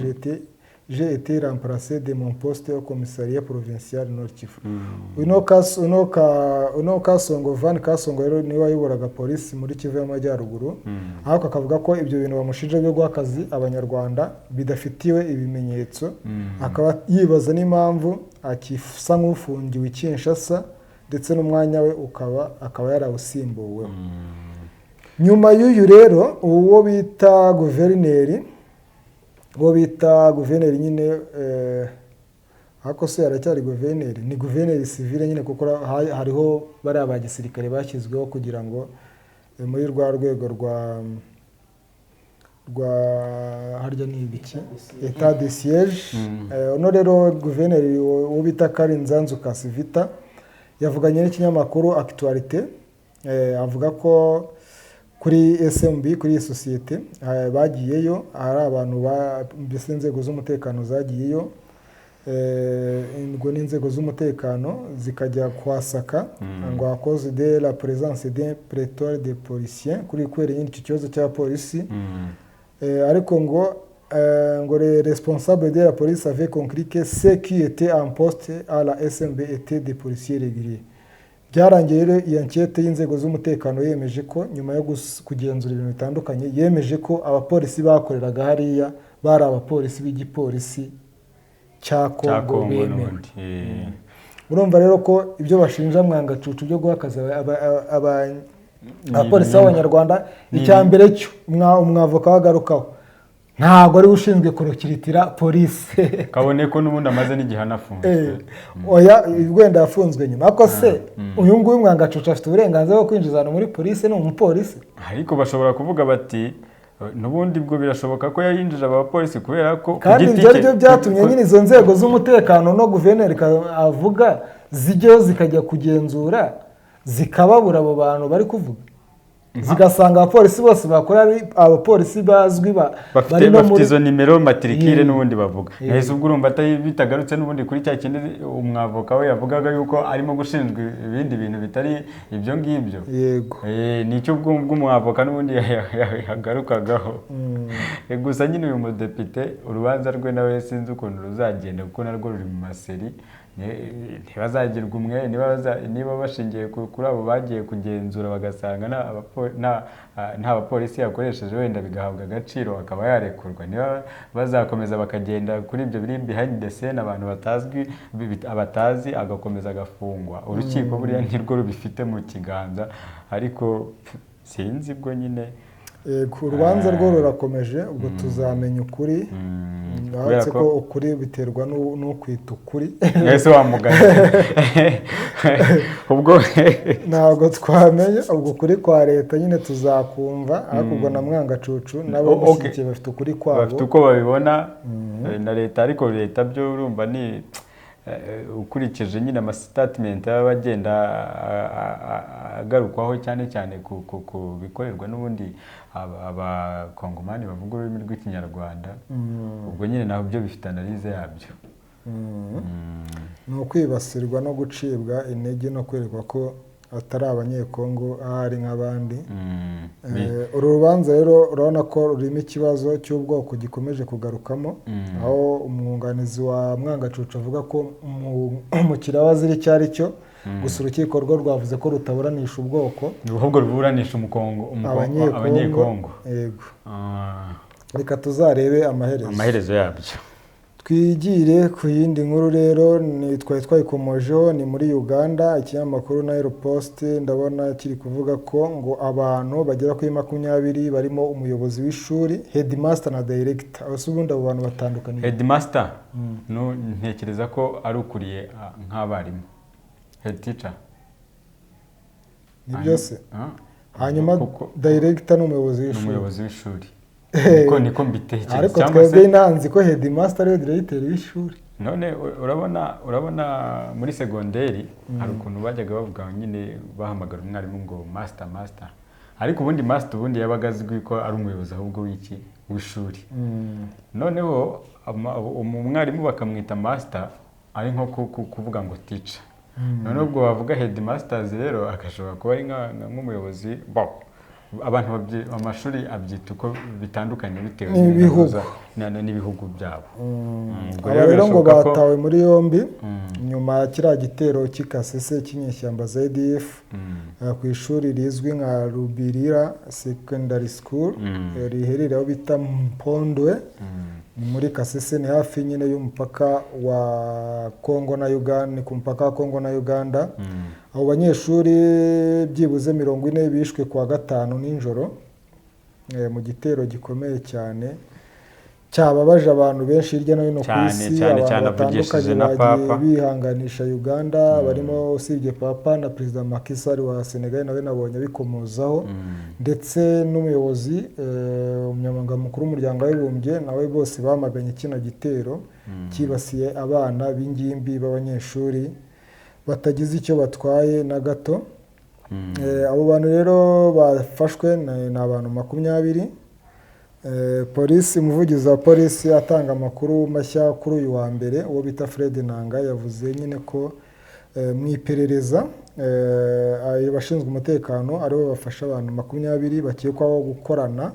j'ai été remplacé de mon poste au commissariat provincial Nord Kivu. Uno Kasongo Van Kasongo rero niwe wayoboraga polisi muri Kivu y'Amajyaruguru, ariko akavuga ko ibyo bintu bamushinja byo guha akazi Abanyarwanda bidafitiwe ibimenyetso, akaba yibaza n'impamvu akisa nk'ufungiwe i Kinshasa, ndetse n'umwanya we akaba yarawusimbuweho. Nyuma y'uyu rero, uwo bita guverineri nyine, ariko se aracyari guverineri? Ni guverineri civil nyine, kuko hariho bariya ba gisirikare bashyizweho kugira ngo muri rwa rwego rwa harya ni ibiki, état de siège. Uno rero guverineri uwo bita Karinzanzu Kasivita yavuganye n'ikinyamakuru Actualité, avuga ko kuri SMB, kuri iyi sosiyete, bagiyeyo hari abantu mbese inzego z'umutekano zagiyeyo, ngo n'inzego z'umutekano zikajya kuhasaka ngo à cause de la présence d'un pléthore de policiers, kuri kubera nyine icyo kibazo cya polisi. Ariko ngo les responsables de la police avaient conclu que ceux qui étaient en poste à la SMB étaient des policiers réguliers. Byarangiye rero iyo enquête y'inzego z'umutekano yemeje ko nyuma yo kugenzura ibintu bitandukanye, yemeje ko abapolisi bakoreraga hariya bari abapolisi b'igipolisi cya cya Kongo Kongo bemewe. N'ubundi. Urumva rero ko ibyo bashinja Mwangacucu byo guha akazi abapolisi b'Abanyarwanda, icya mbere cyo umwavoka wagarukaho ntabwo ari we ushinzwe kurukiritira polisi. Kabone ko n'ubundi amaze n'igihe anafunzwe. Oya, wenda yafunzwe nyuma, ariko se uyu nguyu Mwangacucu afite uburenganzira bwo kwinjiza abantu muri polisi? Ni umupolisi. Ariko bashobora kuvuga bati n'ubundi bwo birashoboka ko yayinjije aba bapolisi kubera ko ku Kandi giti ibyo ari cye byo byatumye nyine izo nzego z'umutekano no guverineri avuga zijyayo, zikajya kugenzura, zikababura abo bantu bari kuvuga, zigasanga abapolisi bose bakora ari abapolisi bazwi bafite bari no bafite muri izo nimero matricule n'ubundi bavuga. Nahise ubwo urumva atari bitagarutse n'ubundi kuri cya kindi umwavoka we yavugaga yuko arimo gushinjwa ibindi bintu bitari ibyo ngibyo. Yego. Nicyo ubwo umwavoka n'ubundi yagarukagaho. Gusa nyine uyu mudepite urubanza rwe nawe sinzi ukuntu ruzagenda, kuko narwo ruri mu maseri. Ntibazagirwa umwe niba bashingiye kuri abo bagiye kugenzura bagasanga nta bapolisi yakoresheje, wenda bigahabwa agaciro akaba yarekurwa. Niba bazakomeza bakagenda kuri ibyo biri behind the scene, abantu batazwi batazi, agakomeza agafungwa. Urukiko buriya ntirwo rubifite mu kiganza, ariko sinzi bwo nyine. Yego, urubanza rwo rurakomeje, ubwo tuzamenya ukuri. Kubera Uretse ko ko ukuri biterwa n'ukwita ukuri. Ese wamugana ubwo? Ntabwo twamenya ubwo ukuri kwa leta nyine tuzakumva, ariko ubwo na Mwangacucu n'abamushyigikiye bafite ukuri kwabo. Bafite uko babibona, na leta, ariko leta byo urumva ni ukurikije nyine amastatement aba agenda agarukwaho cyane cyane ku bikorerwa n'ubundi Abakongomani bavuga ururimi rw'Ikinyarwanda, ubwo nyine nabyo bifite analyse yabyo. Ni ukwibasirwa no gucibwa intege no kwerekwa ko atari Abanyekongo ahari nk'abandi. Uru rubanza rero urabona ko rurimo ikibazo cy'ubwoko gikomeje kugarukamo, aho umwunganizi wa Mwangacucu avuga ko umukiriya we azira icyo ari cyo. Gusa urukiko rwo rwavuze ko rutaburanisha ubwoko. Ahubwo ruburanisha umukongo, Abanyekongo. Abanyekongo. Yego. Ah, reka tuzarebe amaherezo. Amaherezo yabyo. Twigire ku yindi nkuru rero, ni twari twayikomojeho, ni muri Uganda. Ikinyamakuru Nile Post ndabona kiri kuvuga ko ngo abantu bagera kuri 20 barimo umuyobozi w'ishuri, headmaster na director. Abo se ubundi abo bantu batandukaniye? Headmaster no ntekereza ko ari ukuriye nk'abarimu, head teacher. Ni byose. Ah, hanyuma director ni umuyobozi ni w'ishuri. Umuyobozi w'ishuri, niko mbitekereza. Ariko cyangwa se twebwe ntanzi ko headmaster ariwe director w'ishuri. None urabona muri segonderi hari ukuntu bajyaga bavuga nyine, bahamagara umwarimu ngo master, master, ariko ubundi master ubundi yabaga azwi ko ari umuyobozi ahubwo w'iki, w'ishuri. Noneho umwarimu bakamwita master, ari nko kuvuga ngo teacher. Noneho ubwo bavuga headmasters rero agashobora kuba ari nk'umuyobozi. Bo abantu amashuri abyita uko bitandukanye bitewe n'ibihugu. N'ibihugu byabo. Ubwo Aba rero ngo birashoboka ko batawe muri yombi nyuma ya kiriya gitero cy'Ikasese cy'inyeshyamba za ADF ku ishuri rizwi nka Rubirira Secondary School, riherereye aho bita Mpondwe, ni muri Kasese, ni hafi nyine y'umupaka wa Kongo na Uganda, ni ku mupaka wa Kongo na Uganda. Abo banyeshuri byibuze 40 bishwe kuwa gatanu nijoro, mu gitero gikomeye cyane cyababaje abantu benshi hirya no hino ku Cyane, isi. cyane, Abantu cyane batandukanye avugishije na bagiye Papa. bihanganisha Uganda, barimo usibye Papa na Perezida Macky Sall wa Senegal nawe nabonye abikomozaho, ndetse n'umuyobozi, umunyamabanga mukuru w'Umuryango w'Abibumbye nawe, bose bamaganye kino gitero cyibasiye abana b'ingimbi b'abanyeshuri batagize icyo batwaye na gato. Abo bantu rero bafashwe ni abantu 20. Polisi, umuvugizi wa polisi atanga amakuru mashya kuri uyu wa mbere, uwo bita Fred Nanga, yavuze nyine ko mu iperereza abashinzwe umutekano aribo bafasha abantu 20 bakekwaho gukorana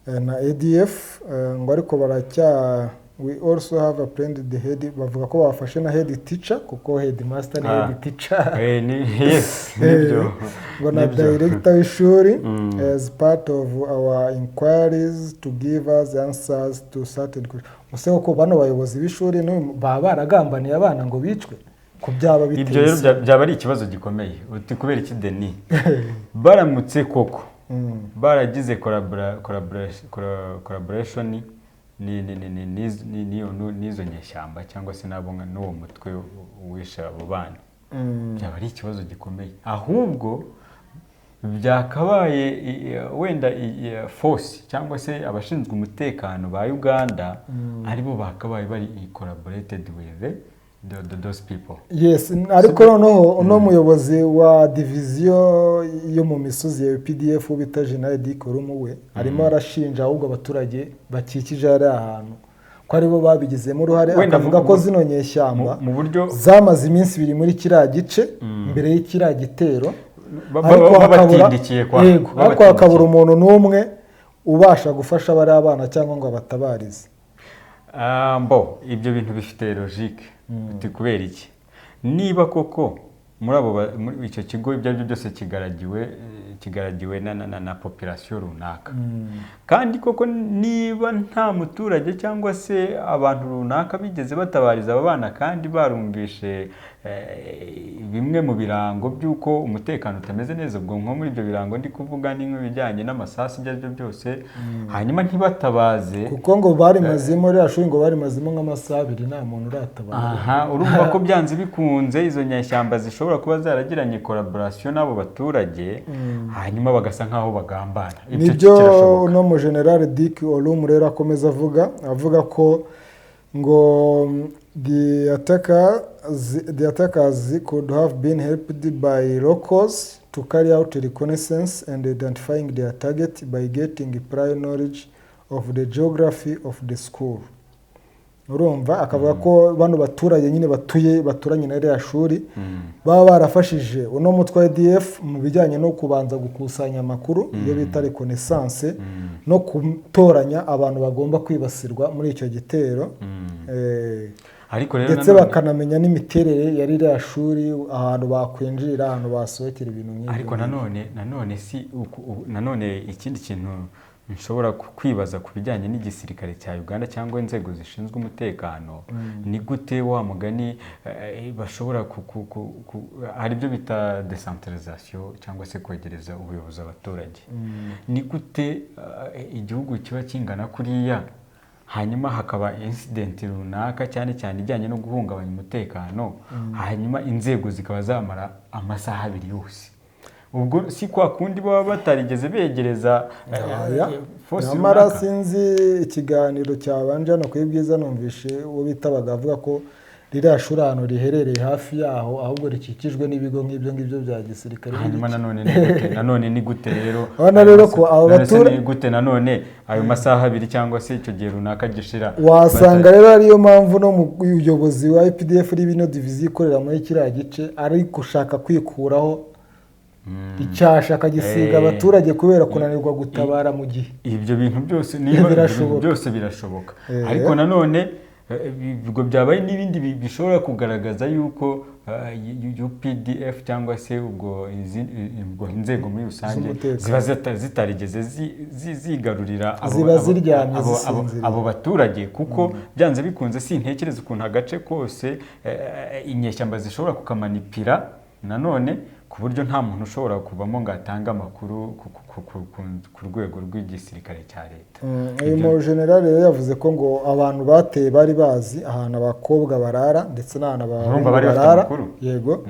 na ADF, ngo ariko baracya, we also have apprehended the head, bavuga ko bafashe na head teacher, kuko headmaster ni head teacher. Yes, nibyo. Ngo na Nibyo. director w'ishuri, as part of our inquiries to give us answers to certain questions. Use ko bano bayobozi b'ishuri baba baragambaniye abana ngo bicwe, ko byaba Ibyo biteye rero byaba ari ikibazo gikomeye. Uti kubera iki, Deni? Baramutse koko baragize collaboration n'izo nyeshyamba cyangwa se n'abo n'uwo mutwe wishe abo bana, byaba ari ikibazo gikomeye. Ahubwo byakabaye wenda force cyangwa se abashinzwe umutekano ba Uganda aribo bakabaye bari collaborated with those people. Yes, ariko noneho uno muyobozi wa diviziyo yo mu misozi ya UPDF bita General Dick Olumu we arimo arashinja ahubwo abaturage bakikije hariya hantu ko aribo babigizemo uruhare, Wenda akavuga ko zino nyeshyamba mu buryo zamaze iminsi 2 muri kiriya gice mbere y'ikiriya gitero, ariko babatindikiye kwa yego, ariko babatindikiye. hakabura umuntu n'umwe ubasha gufasha bariya bana cyangwa ngo abatabarize. Ah, mbo ibyo bintu bifite logique. Uti kubera iki? Niba koko muri abo muri icyo kigo ibyo ari byo byose kigaragiwe na population runaka, kandi koko niba nta muturage cyangwa se abantu runaka bigeze batabariza aba bana kandi barumvishe bimwe mu birango by'uko umutekano utameze neza, ubwo nko muri ibyo birango ndi kuvuga ni nk'ibijyanye n'amasasu, ibyo ari byo byose, hanyuma ntibatabaze. Kuko ngo barimazemo, ririya shuri ngo barimazemo nk'amasaha 2 nta muntu uratabara. Aha urumva ko byanze bikunze izo nyeshyamba zishobora kuba zaragiranye collaboration n'abo baturage, hanyuma bagasa nk'aho bagambana. Ibyo Nibyo. kirashoboka. Uno mu General Dick Olum rero akomeza avuga ko ngo the attackers could have been helped by locals to carry out reconnaissance and identifying their target by getting prior knowledge of the geography of the school. Urumva, akavuga ko bano baturage nyine batuye, baturanye na ririya shuri, baba barafashije uno mutwe wa ADF mu bijyanye no kubanza gukusanya amakuru, iyo bita reconnaissance, no gutoranya abantu bagomba kwibasirwa muri icyo gitero. Ariko rero Ndetse bakanamenya n'imiterere ya ririya shuri, ahantu bakwinjirira, ahantu basohokera, ibintu nk'ibyo. Ariko nanone si nanone ikindi kintu nshobora kwibaza ku bijyanye n'igisirikare cya Uganda cyangwa inzego zishinzwe umutekano, ni gute wa mugani bashobora hari ibyo bita decentralisation cyangwa se kwegereza ubuyobozi abaturage? Ni gute igihugu kiba kingana kuriya, hanyuma hakaba incident runaka, cyane cyane ijyanye no guhungabanya umutekano, hanyuma inzego zikaba zamara amasaha 2 yose? Ubwo si kwa kundi baba batarigeze begereza Aya. force Nyamara runaka? sinzi, ikiganiro cyabanje hano kuri Bwiza numvishe uwo bitabaga avuga ko ririya shuri ahantu riherereye hafi yaho, ahubwo rikikijwe n'ibigo nk'ibyo ngibyo bya gisirikare. Hanyuma nanone ni gute rero Urabona rero ko abo none se ni gute nanone ayo masaha 2 cyangwa se icyo gihe runaka gishira Wasanga rero ariyo mpamvu no mu buyobozi wa UPDF uri bino diviziyo ikorera muri kiriya gice ari gushaka kwikuraho icyasha, akagisiga abaturage kubera kunanirwa gutabara mu gihe. Ibyo bintu byose, niba ibyo bintu Birashoboka. byose birashoboka, ariko nanone ubwo byabaye n'ibindi bishobora kugaragaza yuko UPDF cyangwa se ubwo inzego muri rusange z'umutekano. ziba zitarigeze zigarurira Ziba ziryamye, zisinziriye. abo baturage, kuko byanze bikunze sintekereza ukuntu agace kose inyeshyamba zishobora kukamanipira nanone ku buryo nta muntu ushobora kuvamo ngo atange amakuru ku rwego rw'igisirikare cya leta. Uyu mu general rero yavuze ko ngo abantu bateye bari bazi ahantu abakobwa barara ndetse n'ahantu abahungu Urumva bari bafite barara. amakuru? Yego,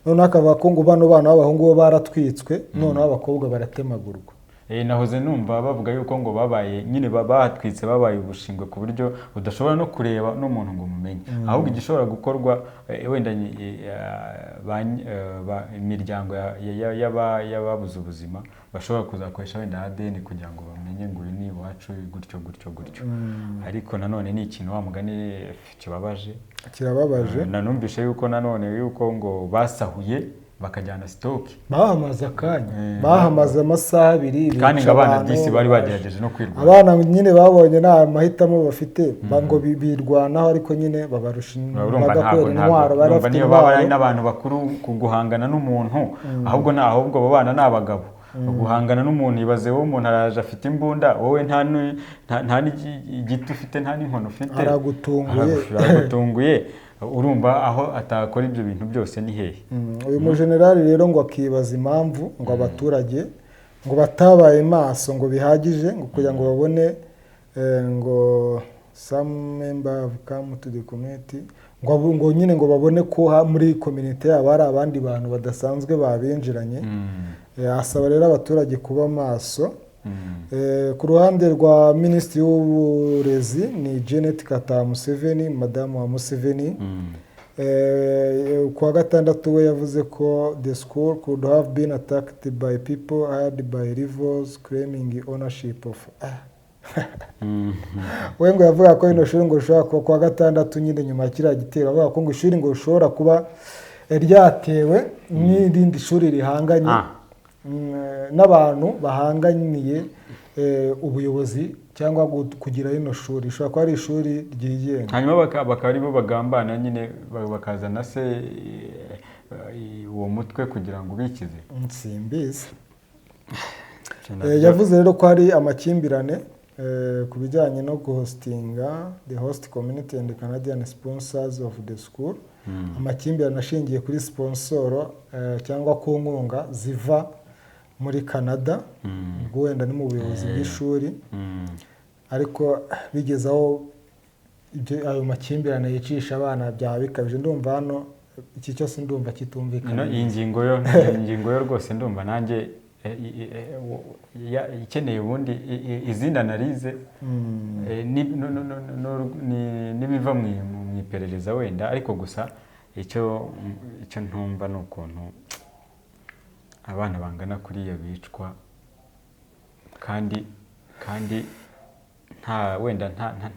noneho akavuga ko ngo bano bana b'abahungu bo baratwitswe, noneho abakobwa baratemagurwa. Nahoze numva bavuga yuko ngo babaye nyine bahatwitse, babaye ubushingwe ku buryo udashobora no kureba n'umuntu ngo umumenye. Ahubwo igishobora gukorwa, wenda imiryango y'ababuze ubuzima bashobora kuzakoresha wenda ADN kugira ngo bamenye ngo uyu ni iwacu, gutyo gutyo gutyo. Ariko nanone ni ikintu wa mugani kibabaje. Kirababaje. Nanumvishe yuko nanone yuko ngo basahuye bakajyana stock. Bahamaze akanya, bahamaze amasaha 2, Kandi bica ngo abana abantu, disi bari bagerageje no kwirwanaho. Abana nyine babonye nta mahitamo bafite, ngo birwanaho, ariko nyine babarusha Urumva imbaraga ntabwo kubera intwaro bari urumva bafite, niyo baba ari intwaro. n'abantu bakuru ku guhangana n'umuntu, ahubwo na ahubwo abo bana ni abagabo guhangana n'umuntu. Ibaze wowe, umuntu araje afite imbunda, wowe nta n'igiti ufite, nta n'inkono ufite. Aragutunguye. Aragutunguye. Urumva aho atakora ibyo bintu byose ni hehe? Uyu mujenerali rero ngo akibaza impamvu ngo abaturage ngo batabaye maso ngo bihagije ngo kugira ngo babone ngo some member have come to the community, ngo ngo nyine ngo babone ko muri community yabo hari abandi bantu badasanzwe babinjiranye. Asaba rero abaturage kuba maso. Ku ruhande rwa minisitiri w'uburezi ni Janet Kataha Museveni, madamu wa Museveni. Ku wa gatandatu we yavuze ko the school could have been attacked by people hired by rivals claiming ownership of we. Ngo yavuga ko rino shuri ngo rishobora kuba ku wa gatandatu nyine nyuma ya kiriya gitero, avuga ko ngo ishuri ngo rishobora kuba ryatewe n'irindi shuri rihanganye n'abantu bahanganiye ubuyobozi cyangwa kugira rino shuri, rishobora kuba ari ishuri ryigenga. Hanyuma bakaba aribo bagambana nyine, bakazana se uwo mutwe kugira ngo ubikize. Simbizi. Icyo nabyo- Yavuze rero ko hari amakimbirane ku bijyanye no guhostinga the host community and the Canadian sponsors of the school, amakimbirane ashingiye kuri sponsor cyangwa ku nkunga ziva muri Canada, ubwo wenda ni mu buyobozi bw'ishuri. Ariko bigeze aho ayo makimbirane yicisha abana byaba bikabije. Ndumva hano iki cyose ndumva kitumvikana. Iyi ngingo yo rwose ndumva nanjye ikeneye ubundi izindi analyse n'ibiva mu iperereza wenda. Ariko gusa icyo ntumva ni ukuntu abana bangana kuriya bicwa kandi nta wenda nta nta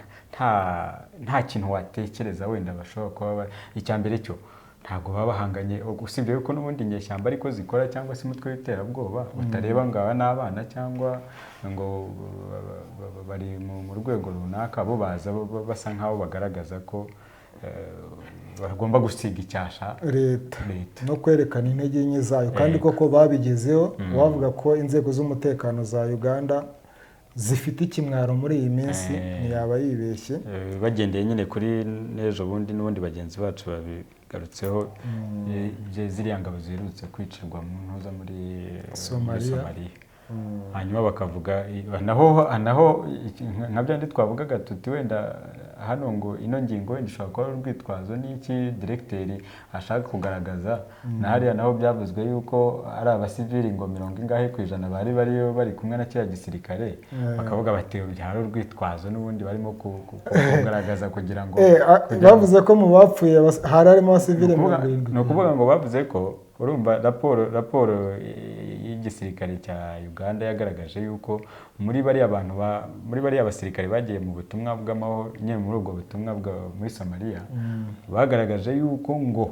nta kintu watekereza wenda bashobora kuba icya mbere cyo ntabwo baba bahanganye, usibye yuko n'ubundi inyeshyamba ariko zikora cyangwa se umutwe w'iterabwoba utareba ngo aba n'abana cyangwa ngo bari mu rwego runaka, bo baza basa nk'aho bagaragaza ko bagomba gusiga icyasha leta no kwerekana intege nke zayo, kandi koko babigezeho. Wavuga ko inzego z'umutekano za Uganda zifite ikimwaro muri iyi minsi, ntiyaba yibeshye. Bagendeye nyine kuri n'ejo bundi n'ubundi bagenzi bacu babigarutseho, ziriya ngabo ziherutse kwicirwa mu ntuza muri Somalia. Hanyuma bakavuga naho nka byandi twavugaga tuti wenda hano ngo ino ngingo wenda ishobora kuba ari urwitwazo n'iki diregiteri ashaka kugaragaza. Na hariya naho byavuzwe yuko ari abasivili ngo 50% bari bariyo bari kumwe na kiriya gisirikare, bakavuga bati hari urwitwazo n'ubundi barimo kugaragaza kugira ngo bavuze ko mu bapfuye hari harimo abasivili 70. Ni ukuvuga ngo bavuze ko urumva raporo y'igisirikare cya Uganda yagaragaje yuko muri bariya bantu muri bariya basirikare bagiye mu butumwa bw'amahoro nyine muri ubwo butumwa muri Somalia, bagaragaje yuko ngo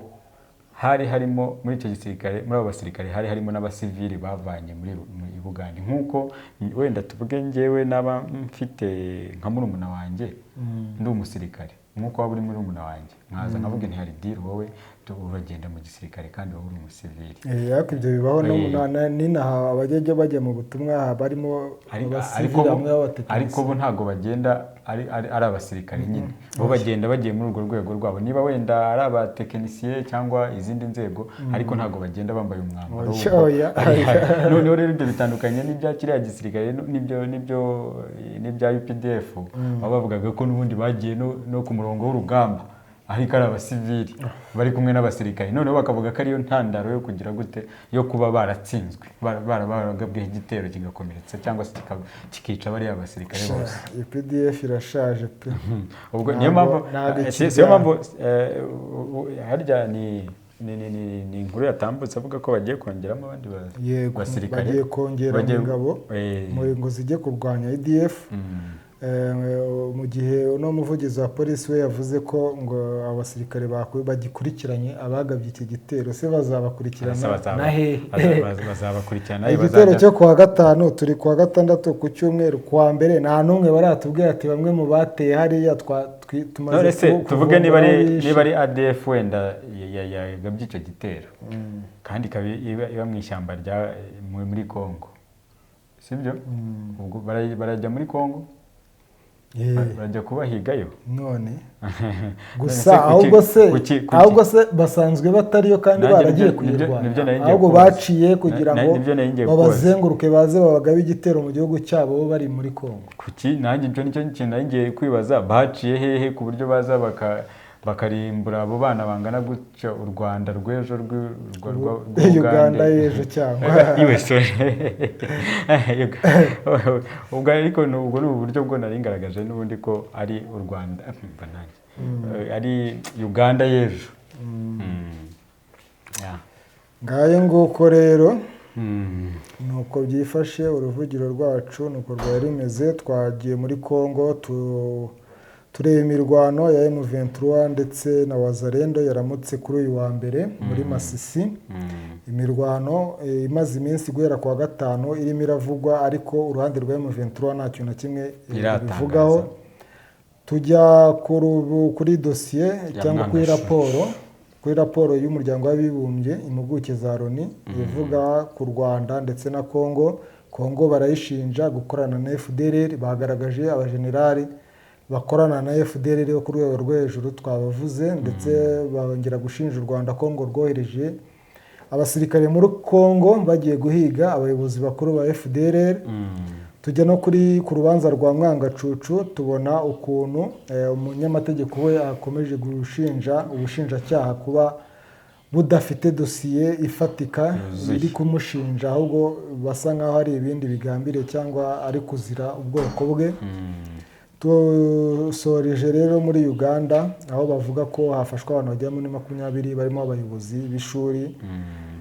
hari harimo muri icyo gisirikare, muri abo basirikare hari harimo n'abasivili bavanye muri Uganda. Nk'uko wenda tuvuge njyewe naba mfite nka murumuna wanjye ndi umusirikare, nk'uko waba uri murumuna wanjye nkaza nkavuga nti hari deal wowe uragenda mu gisirikare kandi wowe uri umusivili. Ariko ibyo bibaho n'inaha abajya bajya mu butumwa barimo abasivili bamwe b'abatekinisiye, ariko bo ntabwo bagenda ari abasirikare nyine, bo bagenda bagiye muri urwo rwego rwabo, niba wenda ari abatekinisiye cyangwa izindi nzego, ariko ntabwo bagenda bambaye umwambaro. Noneho rero ibyo bitandukanye n'ibya kiriya gisirikare n'ibya UPDF, aho bavugaga ko n'ubundi bagiye no ku murongo w'urugamba ariko ari abasivili bari kumwe n'abasirikare. Noneho bakavuga ko ariyo ntandaro yo kugira gute, yo kuba baratsinzwe, baragabweho igitero kigakomeretsa cyangwa se kikica bariya basirikare bose. UPDF irashaje pe. Ubwo niyo mpamvu siyo mpamvu harya ni inkuru yatambutse avuga ko bagiye kongeramo abandi basirikare, bagiye kongera ingabo ngo zijye kurwanya ADF. Mu gihe uno muvugizi wa polisi we yavuze ko ngo abasirikare bagikurikiranye abagabye iki gitero, se bazabakurikirana na hehe? Bazabakurikirana igitero cyo kuwa gatanu, turi kuwa gatandatu, ku cyumweru, kuwa mbere nta n'umwe baratubwira ati bamwe mu bateye hariya tumaze tuvuge niba ari ADF wenda yagabye icyo gitero kandi ikaba iba mu ishyamba rya muri Kongo, sibyo? Ubwo barajya muri Kongo barajya kubahigayo none gusa ahubwo se basanzwe batariyo kandi baragiye kuyirwanya, ahubwo baciye kugira ngo babazenguruke baze babagabe igitero mu gihugu cyabo bari muri Kongo. Kuki nanjye ibyo nicyo kintu nari kwibaza, baciye hehe ku buryo baza bakarimbura abo bana bangana gutyo u Rwanda rw'ejo Uganda y'ejo cyangwa iwe sorry. Ubwo ariko ubwo ni uburyo bwo nari ngaragaje n'ubundi ko ari u Rwanda ari Uganda y'ejo. Ngayo nguko rero nuko byifashe uruvugiro rwacu nuko rwari rumeze. Twagiye muri Kongo tureba imirwano ya M23 ndetse na Wazalendo yaramutse kuri uyu wa mbere muri Masisi. Imirwano imaze iminsi guhera kuwa gatanu irimo iravugwa, ariko uruhande rwa M23 nta kintu na kimwe bivugaho. Tujya kuri dosiye cyangwa kuri raporo y'umuryango w'abibumbye impuguke za Loni ivuga ku Rwanda ndetse na Kongo. Kongo barayishinja gukorana na FDLR, bagaragaje abajenerali bakorana na FDLR yo ku rwego rwo hejuru twabavuze, ndetse bongera gushinja u Rwanda ko ngo rwohereje abasirikare muri Kongo bagiye guhiga abayobozi bakuru ba FDLR. Tujya no ku rubanza rwa Mwangacucu, tubona ukuntu umunyamategeko we akomeje gushinja ubushinjacyaha kuba budafite dosiye ifatika iri kumushinja, ahubwo basa nkaho hari ibindi bigambiriye cyangwa ari kuzira ubwoko bwe. Tusoreje rero muri Uganda aho bavuga ko hafashwe abantu bagera muri 20 barimo abayobozi b'ishuri.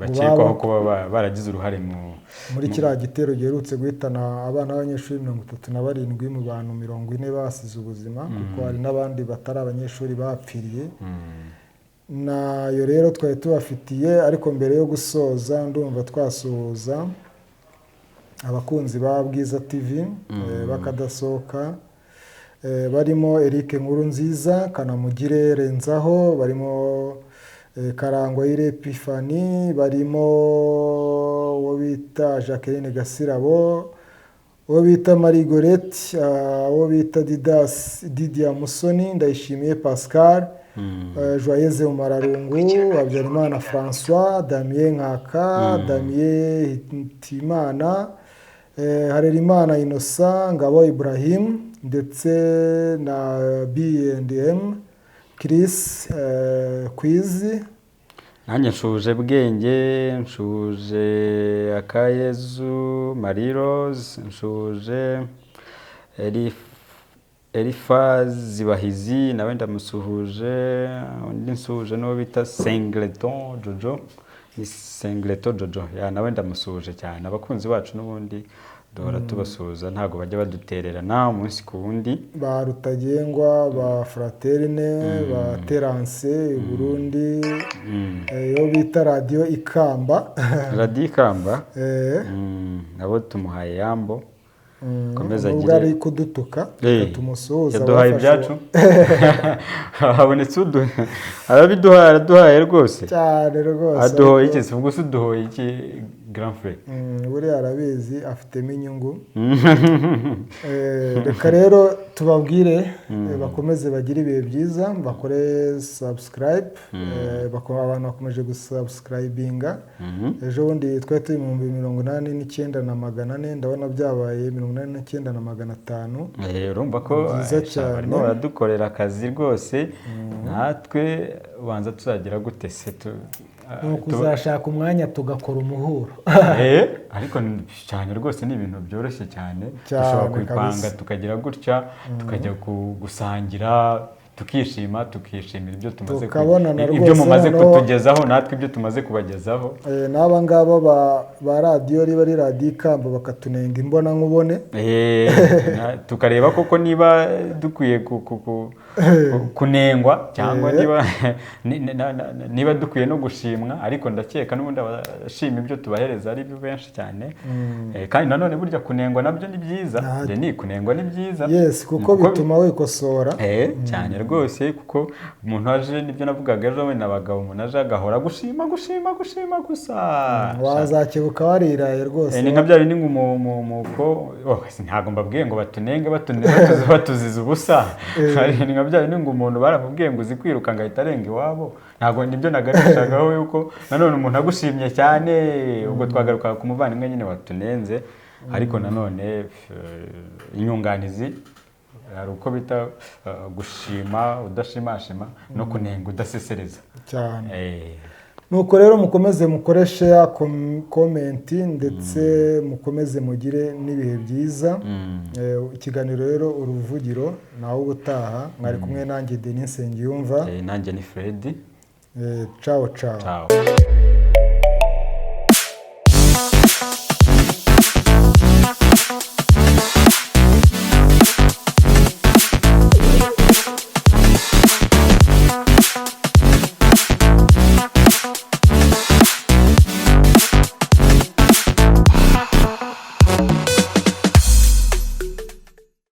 Bakekwaho kuba baragize uruhare muri kiriya gitero giherutse guhitana abana b'abanyeshuri 37 mu bantu 40 basize ubuzima, kuko hari n'abandi batari abanyeshuri bapfiriye. Nayo rero twari tubafitiye, ariko mbere yo gusoza ndumva twasuhuza abakunzi ba Bwiza TV bakadasohoka, barimo Eric Nkurunziza, Kanamugire Renzaho, barimo Karangwa Epifani, barimo uwo bita Jacqueline Gasirabo, uwo bita Marie Gorette, uwo bita Didas Didia Musoni, Ndayishimiye Pascal, Joyeuse Mumararungu, Habyarimana François, Damien Nkaka, Damien Hitimana, Harerimana Innocent, Ngabo Ibrahim, ndetse na B&M Chris Kwizi. Nanjye nshuje Bwenge, nshuje Akayezu Marie Rose, nshuje Elifazi Bahizi, nawe ndamusuhuje. Undi nsuhuje n'uwo bita Sengleton Jojo, ni Sengleton Jojo, nawe ndamusuhuje cyane. Abakunzi bacu n'ubundi duhora tubasuhuza, ntabwo bajya badutererana umunsi ku wundi. Ba Rutagengwa, ba Fraterne, ba Terence i Burundi, iyo bita Radiyo Ikamba. Radiyo Ikamba, nabo tumuhaye yambo. Nubwo ari kudutuka tumusuhuza, yaduhaye ibyacu, habonetse uduha, arabiduhaye, araduhaye rwose cyane rwose. Aduhoye iki se? Ubwo se uduhoye iki grand frère? Buriya arabizi, afitemo inyungu. Reka rero tubabwire bakomeze bagire ibihe byiza, bakore subscribe, abantu bakomeje gusubscribinga. Ejo bundi twari turi mu 89,400, ndabona byabaye 89,500. Urumva ko barimo baradukorera akazi rwose, natwe ubanza tuzagira gute se? Ni ukuzashaka umwanya tugakora umuhuro. Ariko cyane rwose ni ibintu byoroshye cyane, dushobora kubipanga tukagira gutya, tukajya gusangira, tukishima, tukishimira ibyo tumaze, ibyo mumaze kutugezaho, natwe ibyo tumaze kubagezaho. N'aba ngaba ba radiyo, riba ari Radiyo Ikamba, bakatunenga imbona nkubone, tukareba koko niba dukwiye kunengwa cyangwa niba dukwiye no gushimwa. Ariko ndakeka n'ubundi abashima ibyo tubahereza ari benshi cyane, kandi nanone burya kunengwa nabyo ni byiza. Ni kunengwa ni byiza, yes, kuko bituma wikosora cyane rwose. Kuko umuntu aje, nibyo navugaga ejo, wenda abagabo, umuntu aje agahora gushima gushima gushima gusa, wazakebuka wariraye rwose. Ni nka bya bindi ngo ntabwo mbabwiye ngo batunenge batuziza ubusa, ni nka bya bindi ngo umuntu baramubwiye ngo uzi kwiruka ngo ahita arenga iwabo. Ntabwo nibyo nagarishagaho yuko nanone umuntu agushimye cyane, ubwo twagaruka ku muvandimwe nyine watunenze. Ariko nanone inyunganizi hari uko bita gushima udashimashima no kunenga udasesereza cyane. Nuko rero mukomeze mukore share, comment, ndetse mukomeze mugire n'ibihe byiza. Ikiganiro rero Uruvugiro nawe ubutaha, mwari kumwe nanjye Denis Nsengiyumva, nanjye ni Fred. Ciao ciao.